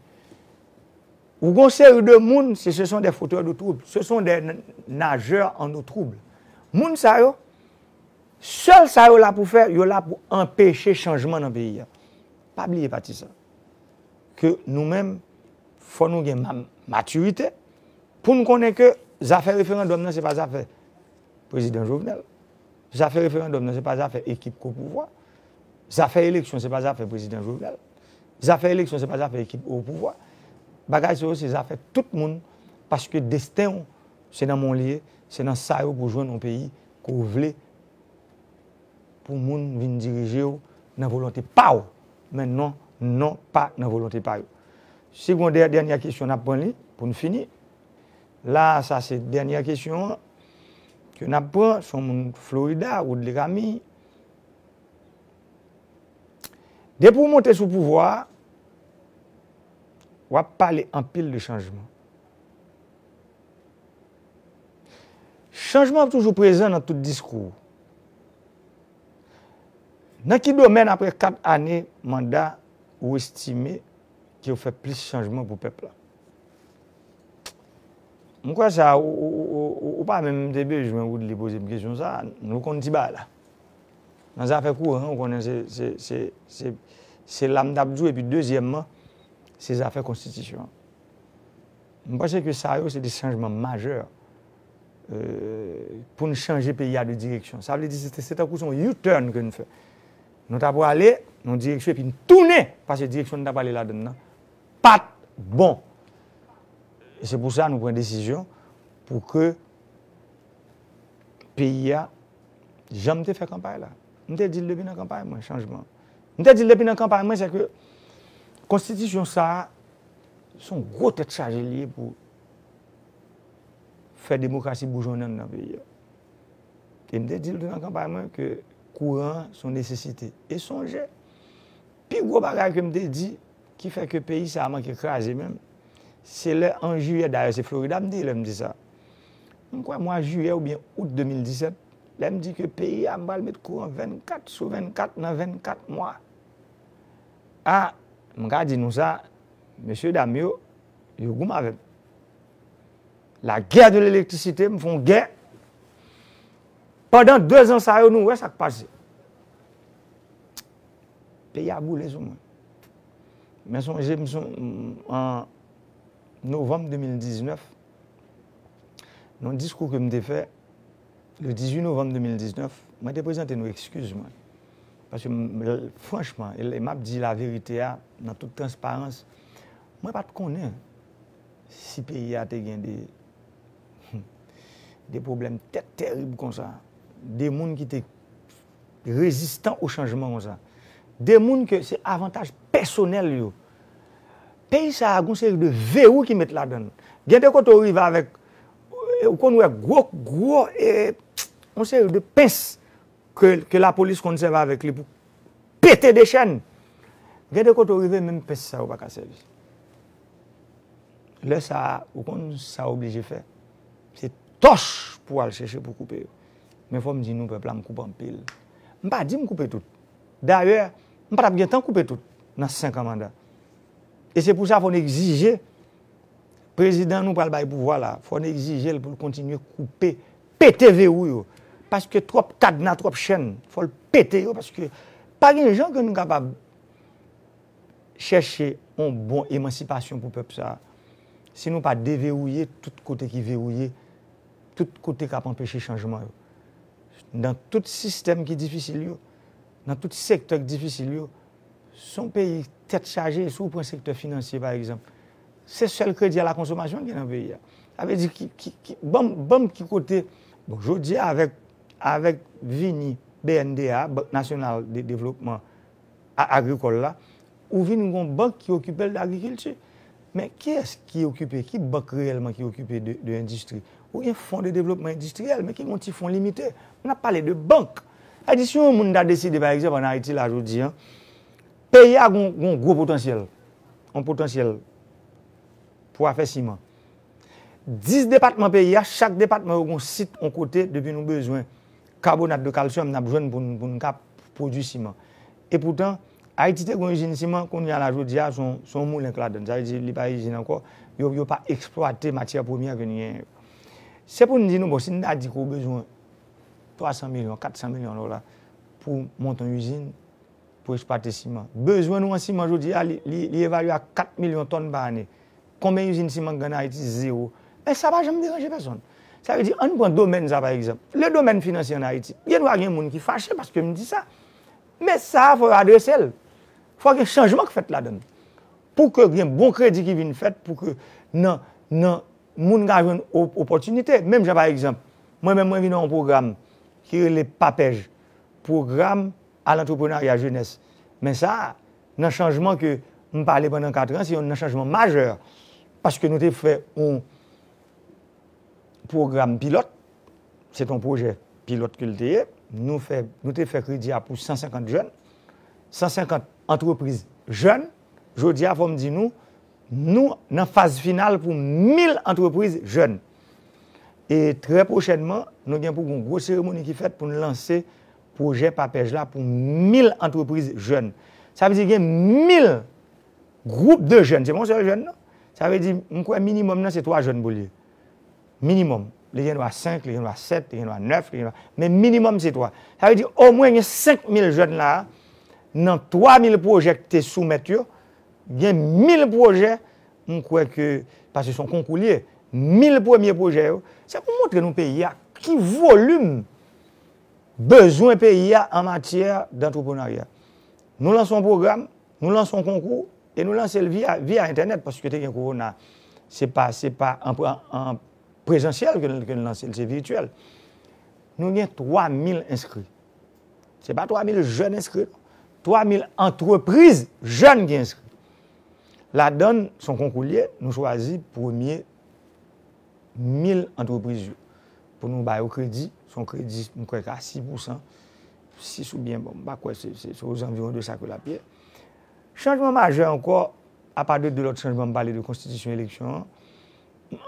Ou gon seri de moun, se, ce sont des fauteurs de troubles, ce sont des n- nageurs en eau trouble. Moun sa yo, sèl sa yo la pou fè, yo la pou anpeche chanjman nan peyi a. Pa bliye pati sa. Ke nou menm, fò nou gen ma- matirite pou n konnen ke zafè referandòm nan se pa zafè prezidan Jovenel. Zafè referandòm nan se pa zafè ekip k o pouvwa. Zafè eleksyon se pa zafè prezidan Jovenel. Zafè eleksyon se pa zafè ekip o pouvwa. Bagay sa yo se zafè tout moun, paske desten w se nan men w li ye, se nan sa yo pou jwenn yon peyi ke w vle pou moun vin dirije w nan volonte pa w, men non, non pa nan volonte pa yo. Si gon dè- dènyè kesyon, n ap pran li pou n fini. La, sa se dènyè kesyon an ke n ap pran. Se yon moun Florida, Woodley Camille. Depi w monte sou pouvwa a, w ap pale anpil de chanjman. Chanjman ap toujou prezan nan tout diskou w. Nan ki domèn, apre kat ane manda, ou estime ke w fè plis chanjman pou pèp la? M kwè sa, ou, ou, ou, ou, ou pa menm te bezwen Woodley poze m kesyon sa, nou konn ti bagay la. Nan zafè kouran, ou konnen se, se, se, se, se la m t ap di w, epi dezyèmman, se zafè konstitisyon an. M panse ke sa yo se de chanjman majè, euh, pou n chanje peyi a de direksyon. Sa vle di se, se tankou se yon U-turn ke n fè. Nou ta prale nan yon direksyon epi n tounen, paske direksyon n ta prale ladan l nan pa t bon. E se pou sa nou pran desizyon pou ke peyi a, jan m te fè kanpay la. M te di l depi nan kanpay mwen, chanjman. M te di l depi nan kanpay mwen, se ke Konstitisyon sa a, se yon gwo tèt chaje li ye pou fè demokrasi boujonnen nan peyi a. E m te di l tou nan kanpay mwen ke kouran an se yon nesesite. E sonje, pi gwo bagay ke m te di, ki fè ke peyi sa a manke kraze menm, se lè an jiyè, dayè se Florida m te ye lè m di sa. M kwè mwa jiyè oubyen out de mil disèt, lè m di ke peyi a m pral met kouran vennkat sou vennkat nan vennkat mwa. A, m ka di nou sa, mesye dam yo, yo goumen avè m. La guerre de l'électricité, m fè yon gè. Pandan dezan sa yo, nou wè sa k pase. Peyi a boule sou mwen. Men sonje m, an novanm de mil diznèf, nan yon diskou ke m te fè, le dizuit novanm de mil diznèf, mwen te prezante nou ekskiz mwen. Paske, m, l, franchman, e, e m ap di laverite a nan tout transparans, mwen pa t konnen si peyi a te gen de, de pwoblèm tèt terib konsa. De moun ki te rezistan o chanjman konsa. De moun ke se avantaj pèsonèl yo. Peyi sa a gon seri de verou ki met ladan l. Gen de kote w rive avèk, ou konn wè gwo, gwo, e, yon seri de pens ke, ke lapolis konn sèvi avèk li pou pete de chèn. Gen de kote w rive, menm pens sa yo pa ka sèvi. Lè sa a, ou konn sa w oblije fè? Se tòch pou w al chèche pou koupe yo. Men fò m di nou, pèp la, m koupe anpil. M pa di m koupe tout. Dayè, m pa t ap gen tan koupe tout nan senk an manda. E se pou sa fò n egzije prezidan nou pral bay pouvwa la, fò n egzije l pou l kontinye koupe, pete verou yo. Paske twòp kadna, twòp chèn, fò l pete yo, paske pa gen jan ke nou kapab chèche yon bon emansipasyon pou pèp sa a, si nou pa deverouye tout kote ki verouye, tout kote k ap anpeche chanjman yo. Nan tout sistèm ki difisil yo, nan tout sektè ki difisil yo, se yon peyi tèt chaje. Si w pran sektè finansye, pa egzanp, se sèl kredi a la konsomasyon ki gen nan peyi a. Sa vle di, ki, ki, ki, ban m, ban m ki kote, bon, jodi a, avèk, avèk vini B N D A, Bank Nasyonal de Devlopman a-, Agrikòl la, ou vin gon bank ki okipe l de agrikilti. Men kiyès ki okipe, ki bank reyèlman ki okipe de, de endistri? Ou gen fon de devlopman endistriyèl, men ki gon ti fon limite. N ap pale de bank. Sa vle di, si yon moun ta deside, pa egzanp, ann Ayiti la, jodi a, peyi a gon, gon gwo potansyèl, yon potansyèl pou afè siman. Dis depatman peyi a, chak depatman yo gon sit, yon kote, depi nou bezwen kabonat de kalsyòm, n ap jwenn pou n, pou n ka pwodui siman. Epoutan, Ayiti te gon izin siman, kounye a la, jodi a, se yon, se yon moulen k ladan l. Sa vle di, li pa izin ankò, yo, yo pa eksplwate matyè premyè ke n genyen yo. Se pou n di nou, bon, si n ta di ke w bezwen twa san milyon, kat san milyon dola pou monte yon izin, pou eksplwate siman. Bezwen nou an siman jodi a, li, li, li evalye a kat milyon tòn pa ane. Konbyen izin siman k gen ann Ayiti? Zewo. Men sa pa janm deranje pèsonn. Sa vle di, ann pran domèn sa, pa egzanp. Le domèn finansye ann Ayiti. Gen dwa gen moun ki fache paske m di sa. Men sa a, fò yo adrese l. Fò gen chanjman k fèt ladan l. Pou ke gen bon kredi ki vin fèt, pou ke nan, nan moun ka jwenn o-, opòtinite. Menm jan, pa egzanp, mwen menm, mwen vin nan yon pwogram ki rele papèj, pwogram a lantreprenarya jenès. Men sa, nan chanjman ke m pale pandan kat an, se youn nan chanjman majè. Paske nou te fè yon pwogram pilòt, se te yon pwojè pilòt ke l te ye. Nou fè, nou te fè kredi a pou san senkant jèn, san senkant antrepriz jèn. Jodi a, fò m di nou, nou nan faz final pou mil antrepriz jèn. E trè pwochènman, nou gen pou gon gwo seremoni ki fèt pou n lanse pwojè papèj la pou mil antrepriz jèn. Sa vle di gen mil gwoup de jèn, se pa yon sèl jèn, non. Sa vle di, m kwè minimòm nan se twa jèn pou l ye. Minimòm. Li gen dwa senk, li gen dwa sèt, li gen dwa nèf, li gen dwa, men minimòm se twa. Sa vle di, omwen gen senk mil jèn la a, nan twa mil pwojè ki te soumèt yo, gen mil pwojè, m kwè ke, paske se yon konkou li ye, mil premye pwojè yo, se pou montre nou peyi a, ki volim bezwen peyi a an matyè dantreprenarya. Nou lanse yon pwogram, nou lanse yon konkou, e nou lanse l via, via entènèt, paske te gen kowona. Se pa, se pa an, an, an prezansyèl ke n, ke n lanse l, se vityèl. Nou gen twa mil enskri. Se pa twa mil jèn enskri, non. Twa mil antrepriz jèn ki enskri. Ladan l, se yon konkou l ye, nou chwazi premye mil antrepriz yo. Pou nou ba yo kredi, se yon kredi, m kwè, a sis pousan, sis oubyen, bon, m pa kwè se, se, se ozanviwon de sa ke l ap ye. Chanjman majè ankò, apa de de lòt chanjman, m pale de konstitisyon eleksyon an,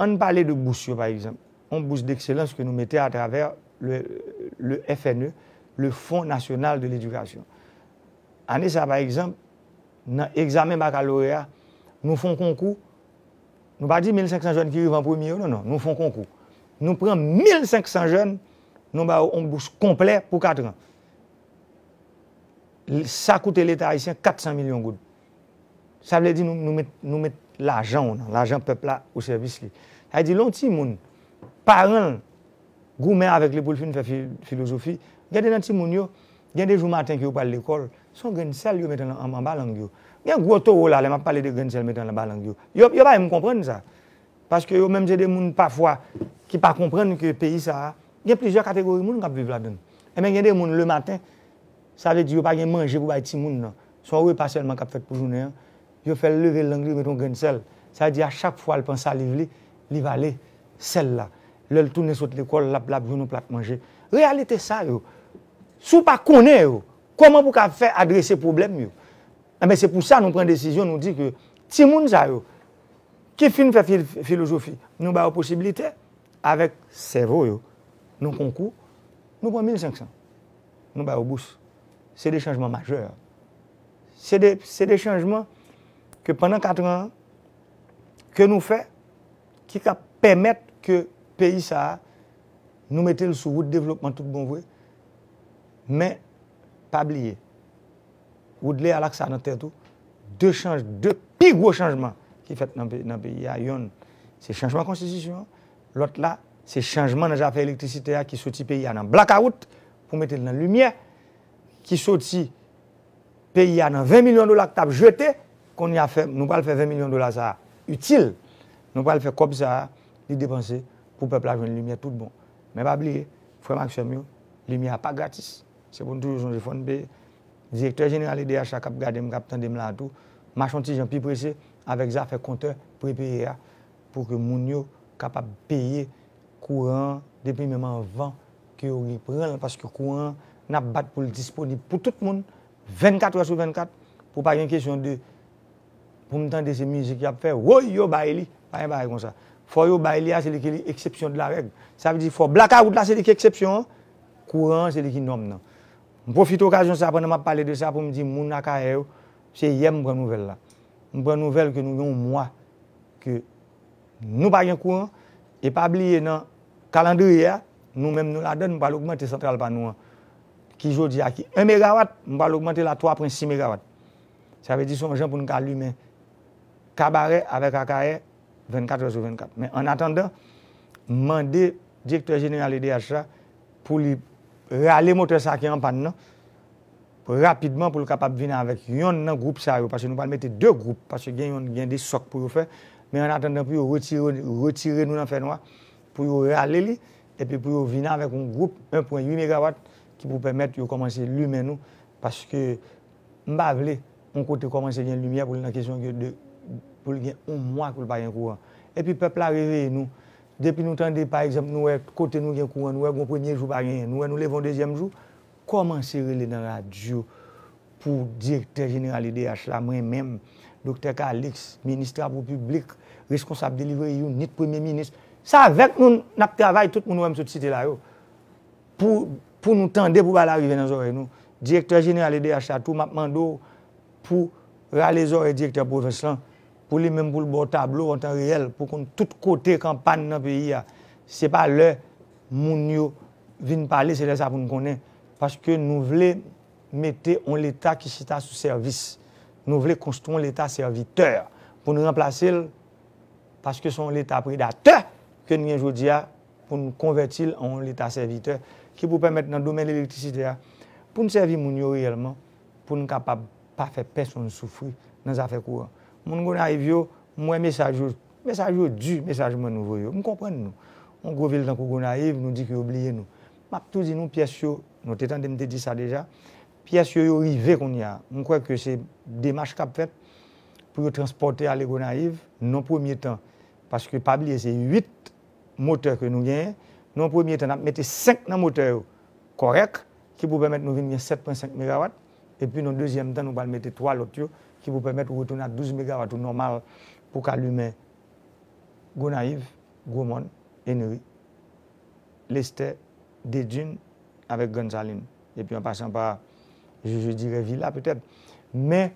ann pale de bous yo, pa egzanp. Yon bous dekselans ke nou mete atravè le, le F N E, le Fonds National de l'Éducation. Ane sa, pa egzanp, nan egzamen bakaloreya, nou fè yon konkou, nou pa di mil senk san jèn ki rive an premye yo, non, non, nou fè yon konkou. Nou pran mil senk san jèn, nou ba yo yon bous konplè pou kat an. Sa koute Leta ayisyen kat san milyon goud. Sa vle di nou, nou met, nou met lajan w nan, lajan pèp la o sèvis li. Sa vle di lè yon timoun, paran l goumen avèk li pou l fin fè fi, filozofi. Gen de nan timoun yo, gen de jou maten ke yo pral lekòl, se yon grenn sèl yo met an, an, anba lang yo. Gen gwo towo la, lè m ap pale de grenn sèl met anba lang yo. Yo, yo pa menm konprann sa. Paske yo menm se de moun pafwa ki pa konprann ke peyi sa a, gen plizyè kategori moun k ap viv ladan l. Enben, gen de moun lematen, sa vle di yo pa gen manje pou bay timoun nan. Se yon repa sèlman k ap fèt pou jounen an. Yo fè l leve lang li, met yon grenn sèl. Sa vle di a chak fwa l pran saliv li, li vale sèl la. Lè l tounen sot lekòl, l ap, l ap jwenn yon plat manje. Reyalite sa yo, si w pa konnen yo, kòman pou w ka fè adrese pwoblèm yo? Enben, se pou sa nou pran desizyon, nou di ke timoun sa yo, ki fin fè fil, filozofi, nou ba yo posiblite, avèk sèvo yo, nou konkou, nou pran mil senk san. Nou ba yo bous. Se de chanjman majè. Se de, se de chanjman ke pandan kat an, ke nou fè, ki ka pèmèt ke peyi sa a, nou mete l sou wout devlopman tout bon vre. Men, pa bliye, Woodley Alaksa nan tèt ou, de chanj, de pi gwo chanjman ki fèt nan pe-, nan peyi a, yonn, se chanjman konstitisyon an, lòt la, se chanjman nan zafè elektrisite a ki soti peyi a nan blakawout pou mete l nan limyè, ki soti peyi a nan ven milyon dola k t ap jete, kounye a fè, nou pral fè ven milyon dola sa a itil. Nou pral fè kòb sa a, li depanse pou pèp la jwenn limyè tout bon. Men pa bliye, frè m ak sè m yo, limyè a pa gratis. Se pou n toujou sonje, fò n peye. Direktè jeneral E D H la k ap gade m, k ap tande m la a tou, mache yon ti jan pi prese avèk zafè kontè prepeye a, pou ke moun yo kapab peye kouran an depi menm anvan ke yo reprann l, paske kouran an, n ap bat pou l disponib pou tout moun, vennkat è sou vennkat, pou pa gen kesyon de, pou m tande se mizik y ap fè, woy, yo bay li, pa gen bagay konsa. Fò yo bay li a, se li ki li eksepsyon de la règ. Sa vle di fò blakawout la, se li ki eksepsyon an, kouran an, se li ki nòm nan. M pwofite okazyon sa a pandan m ap pale de sa pou m di moun Akayè yo, se yè m pran nouvèl la. M pran nouvèl ke nou gen yon mwa ke nou pa gen kouran, e pa bliye nan kalandriye a, nou menm nou ladan, nou pral ogmante santral pa nou an, ki jodi a ki en megawat, nou pral ogmante l a twa pwen sis megawat. Sa vle di se yon jan pou n ka limen Kabarè avèk Akayè vennkat è sou vennkat. Men annatandan, m mande direktè jeneral E D H la pou li rale motè sa ki an pàn nan, rapidman pou l kapab vin avèk yonn nan gwoup sa yo, paske nou pral mete de gwoup, paske gen yonn, gen de sòk pou yo fè, men annatandan pou yo retire, retire nou nan fènwa, pou yo rale li, epi pou yo vin avèk yon gwoup en pwen uit megawat ki pou pèmèt yo kòmanse limen nou, paske m pa vle yon kote kòmanse gen limyè pou l nan kesyon de, pou l gen yon mwa pou l pa gen kouran. Epi pèp la reveye nou. Depi nou tande, pa egzanp, nou wè kote nou gen kouran, nou wè gon premye jou pa genyen, nou wè nou leve yon dezyèm jou, kòmanse rele nan radyo pou direktè jeneral E D H la, mwen menm, Doktè Calixte, minis Travo Piblik, reskonsab delivery unit, premye minis. Se avèk nou n ap travay, tout moun ou wè m sot site la yo. Pou, pou nou tande, pou bagay la rive nan zòrèy nou. Direktè jeneral E D H la tou, m ap mande w pou rale zòrèy direktè pwovens lan, pou li menm pou l ba w tablo an tan reyèl, pou konn tout kote k an pàn nan peyi a. Se pa lè moun yo vin pale, se lè sa pou n konnen. Paske nou vle mete yon Leta ki chita sou sèvis. Nou vle konstwi yon Leta sèvitè pou n ranplase l, paske se yon Leta predatè ke n gen jodi a, pou n konvèti l an yon Leta sèvitè ki pou pèmèt nan domèn elektrisite a, pou n sèvi moun yo reyèlman, pou n kapab pa fè pèsonn soufri nan zafè kouran. Moun Gonayiv yo, m wè mesaj yo, mesaj yo di, mesaj mwen nou voye yo. M konprann nou. Yon gwo vil tankou Gonayiv, nou di ke yo bliye nou. M ap tou di nou pyès yo, nou te tande m te di sa deja, pyès yo, yo rive kounye a. M kwè ke se demach k ap fèt. pou yo transpòte ale Gonayiv, nan premye tan, paske pa bliye se uit motè ke nou genyen, nan premye tan n ap mete senk nan motè yo kòrèk, ki pou pèmèt nou vin gen sèt pwen senk megawat, epi nan dezyèm tan nou pral mete twa lòt yo, ki pou pèmèt ou retounen a douz megawat ou nòmal pou ka limen Gonayiv, Gwomòn, Enri, Lestè, Dedin avèk Grann Salin. Epi an pasan pa, je, je dirais Vila petèt. Men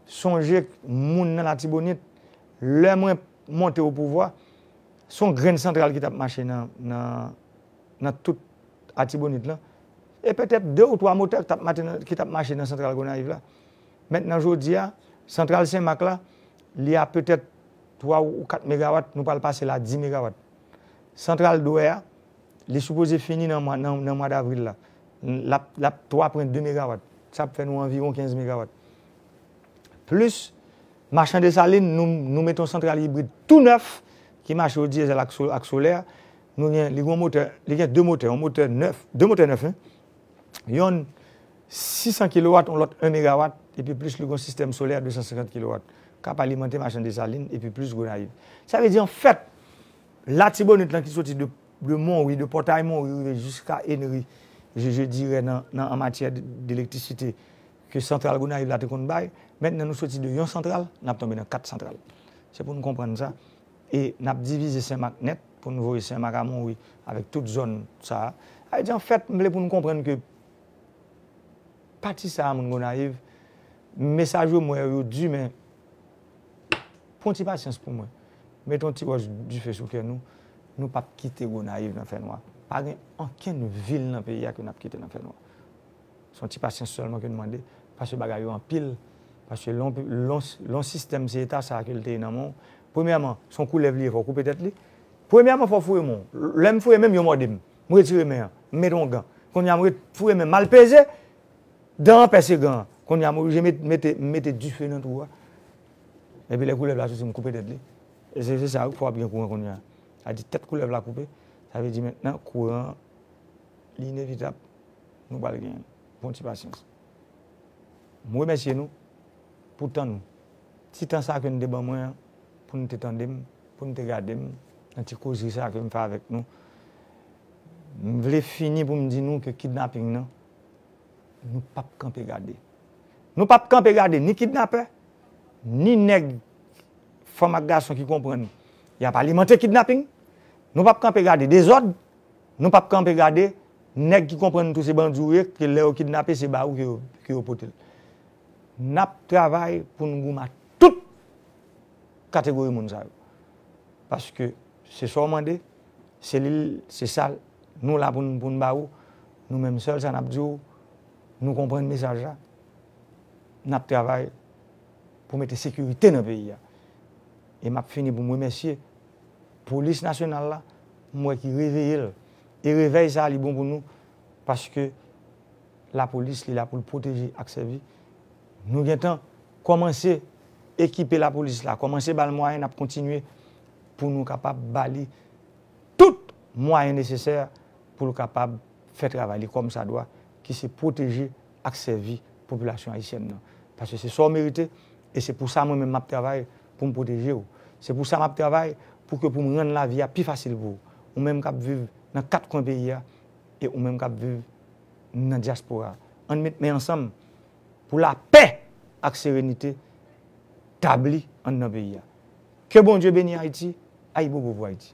sonje moun nan Latibonit, lè mwen monte o pouvwa, se yon grenn santral ki t ap mache nan, nan, nan tout Latibonit lan. E petèt de ou twa motè ki t ap mache nan, ki t ap mache nan santral Gonayiv la. Mentnan jodi a, santral Senmak la, li a petèt twa ou kat megawat, nou pral pase l a dis megawat. Santral Dwè a, li sipoze fini nan mwa, nan, nan mwa davril la. L ap, l ap twa pwen de megawat. Sa ap fè nou anviwon kenz megawat. Plis, Machan Desalin, nou, nou mete yon santral ibrid tou nèf ki mache o dyezèl ak so-, ak solè. Nou gen, li gen yon motè, li gen de motè, yon motè nèf, de motè nèf, wi. Yonn sis san kilowat, yon lòt en megawat, epi plis li gen yon sistèm solè de san senkant kilowat k ap alimante Machan Desalin, epi plis Gonayiv. Sa vle di, anfèt, Latibonit lan ki soti de, de Monwi, de Pòtay Monwi, rive jiska Enri, je, je dirais nan, nan, an matyè de, de elektrisite, ke santral Gonayiv la te konn bay, mentnan nou soti de yon santral, n ap tonbe nan kat santral. Se pou nou konprann sa. E n ap divize Senmak nèt, pou nou voye Senmak a Monwi, avèk tout zòn sa a. Sa vle di, anfèt, m vle pou nou konprann ke pati sa a, moun Gonayiv, mesaj yo m wè yo di, men pran ti pasyans pou mwen. Mete yon ti wòch dife sou kè nou. Nou p ap kite Gonayiv nan fènwa. Pa gen ankenn vil nan peyi a ke n ap kite nan fènwa. Se yon ti pasyans sèlman ke n mande, paske bagay yo anpil, paske lè yon, lè yon, lè yon sistèm se eta sa a ke l te ye nan men w, premyèman, se yon koulèv li ye, fò w koupe tèt li. Premyèman, fò w foure men w. Lè m foure men m, yo mòde m. M retire men an, m mete yon gan. Kounye a, m ret-, foure men m, m al peze, dan an pèse gan an. Kounye a, m oblije met-, mete, m mete dife nan twou a. Epi lè koulèv la soti, m koupe tèt li. E se, se sa, fò w ap gen kouran kounye a. Sa di tèt koulèv la koupe, sa vle di mentnan kouran an, li inevitab. Nou pral genyen. Pran ti pasyans. M remèsye nou pou tan nou. Ti tan sa ke n te ban mwen an, pou n te tande m, pou n te gade m, nan ti kozri sa ke m fè avèk nou. M vle fini pou m di nou ke kidnaping nan, nou p ap kanpe gade. Nou p ap kanpe gade ni kidnapè, ni nèg, fanm ak gason ki konprann y ap alimante kidnaping. Nou p ap kanpe gade dezòd. Nou p ap kanpe gade nèg ki konprann tou se bandi w ye, ke lè yo kidnape, se ba ou ke yo, ke yo pote l. N ap travay pou n goumen ak tout kategori moun sa yo. Paske se sa w mande, se li l, se sa nou la pou n, pou n ba ou. Nou menm, sèl sa n ap di w, nou konprann mesaj la. N ap travay pou mete sekirite nan peyi a. E m ap fini pou m remèsye Polis Nasyonal la, m wè ki reveye l. E revèy sa a, li bon pou nou, paske lapolis, li la pou l pwoteje ak sèvi. Nou gentan kòmanse ekipe lapolis la, kòmanse ba l mwayen, n ap kontinye pou nou kapab ba li tout mwayen nesesè pou l kapab fè travay li kòmsadwa, ki se pwoteje ak sèvi popilasyon ayisyèn nan. Paske se sa w merite, e se pou sa mwen menm m ap travay pou m pwoteje w. Se pou sa m ap travay pou ke pou m rann lavi a pi fasil pou ou. Ou menm k ap viv nan kat kwen peyi a, e ou menm k ap viv nan dyaspora. Ann met men ansanm pou lapè ak serenite tabli anndan peyi a. Ke Bondye beni Ayiti, ayibobo pou Ayiti.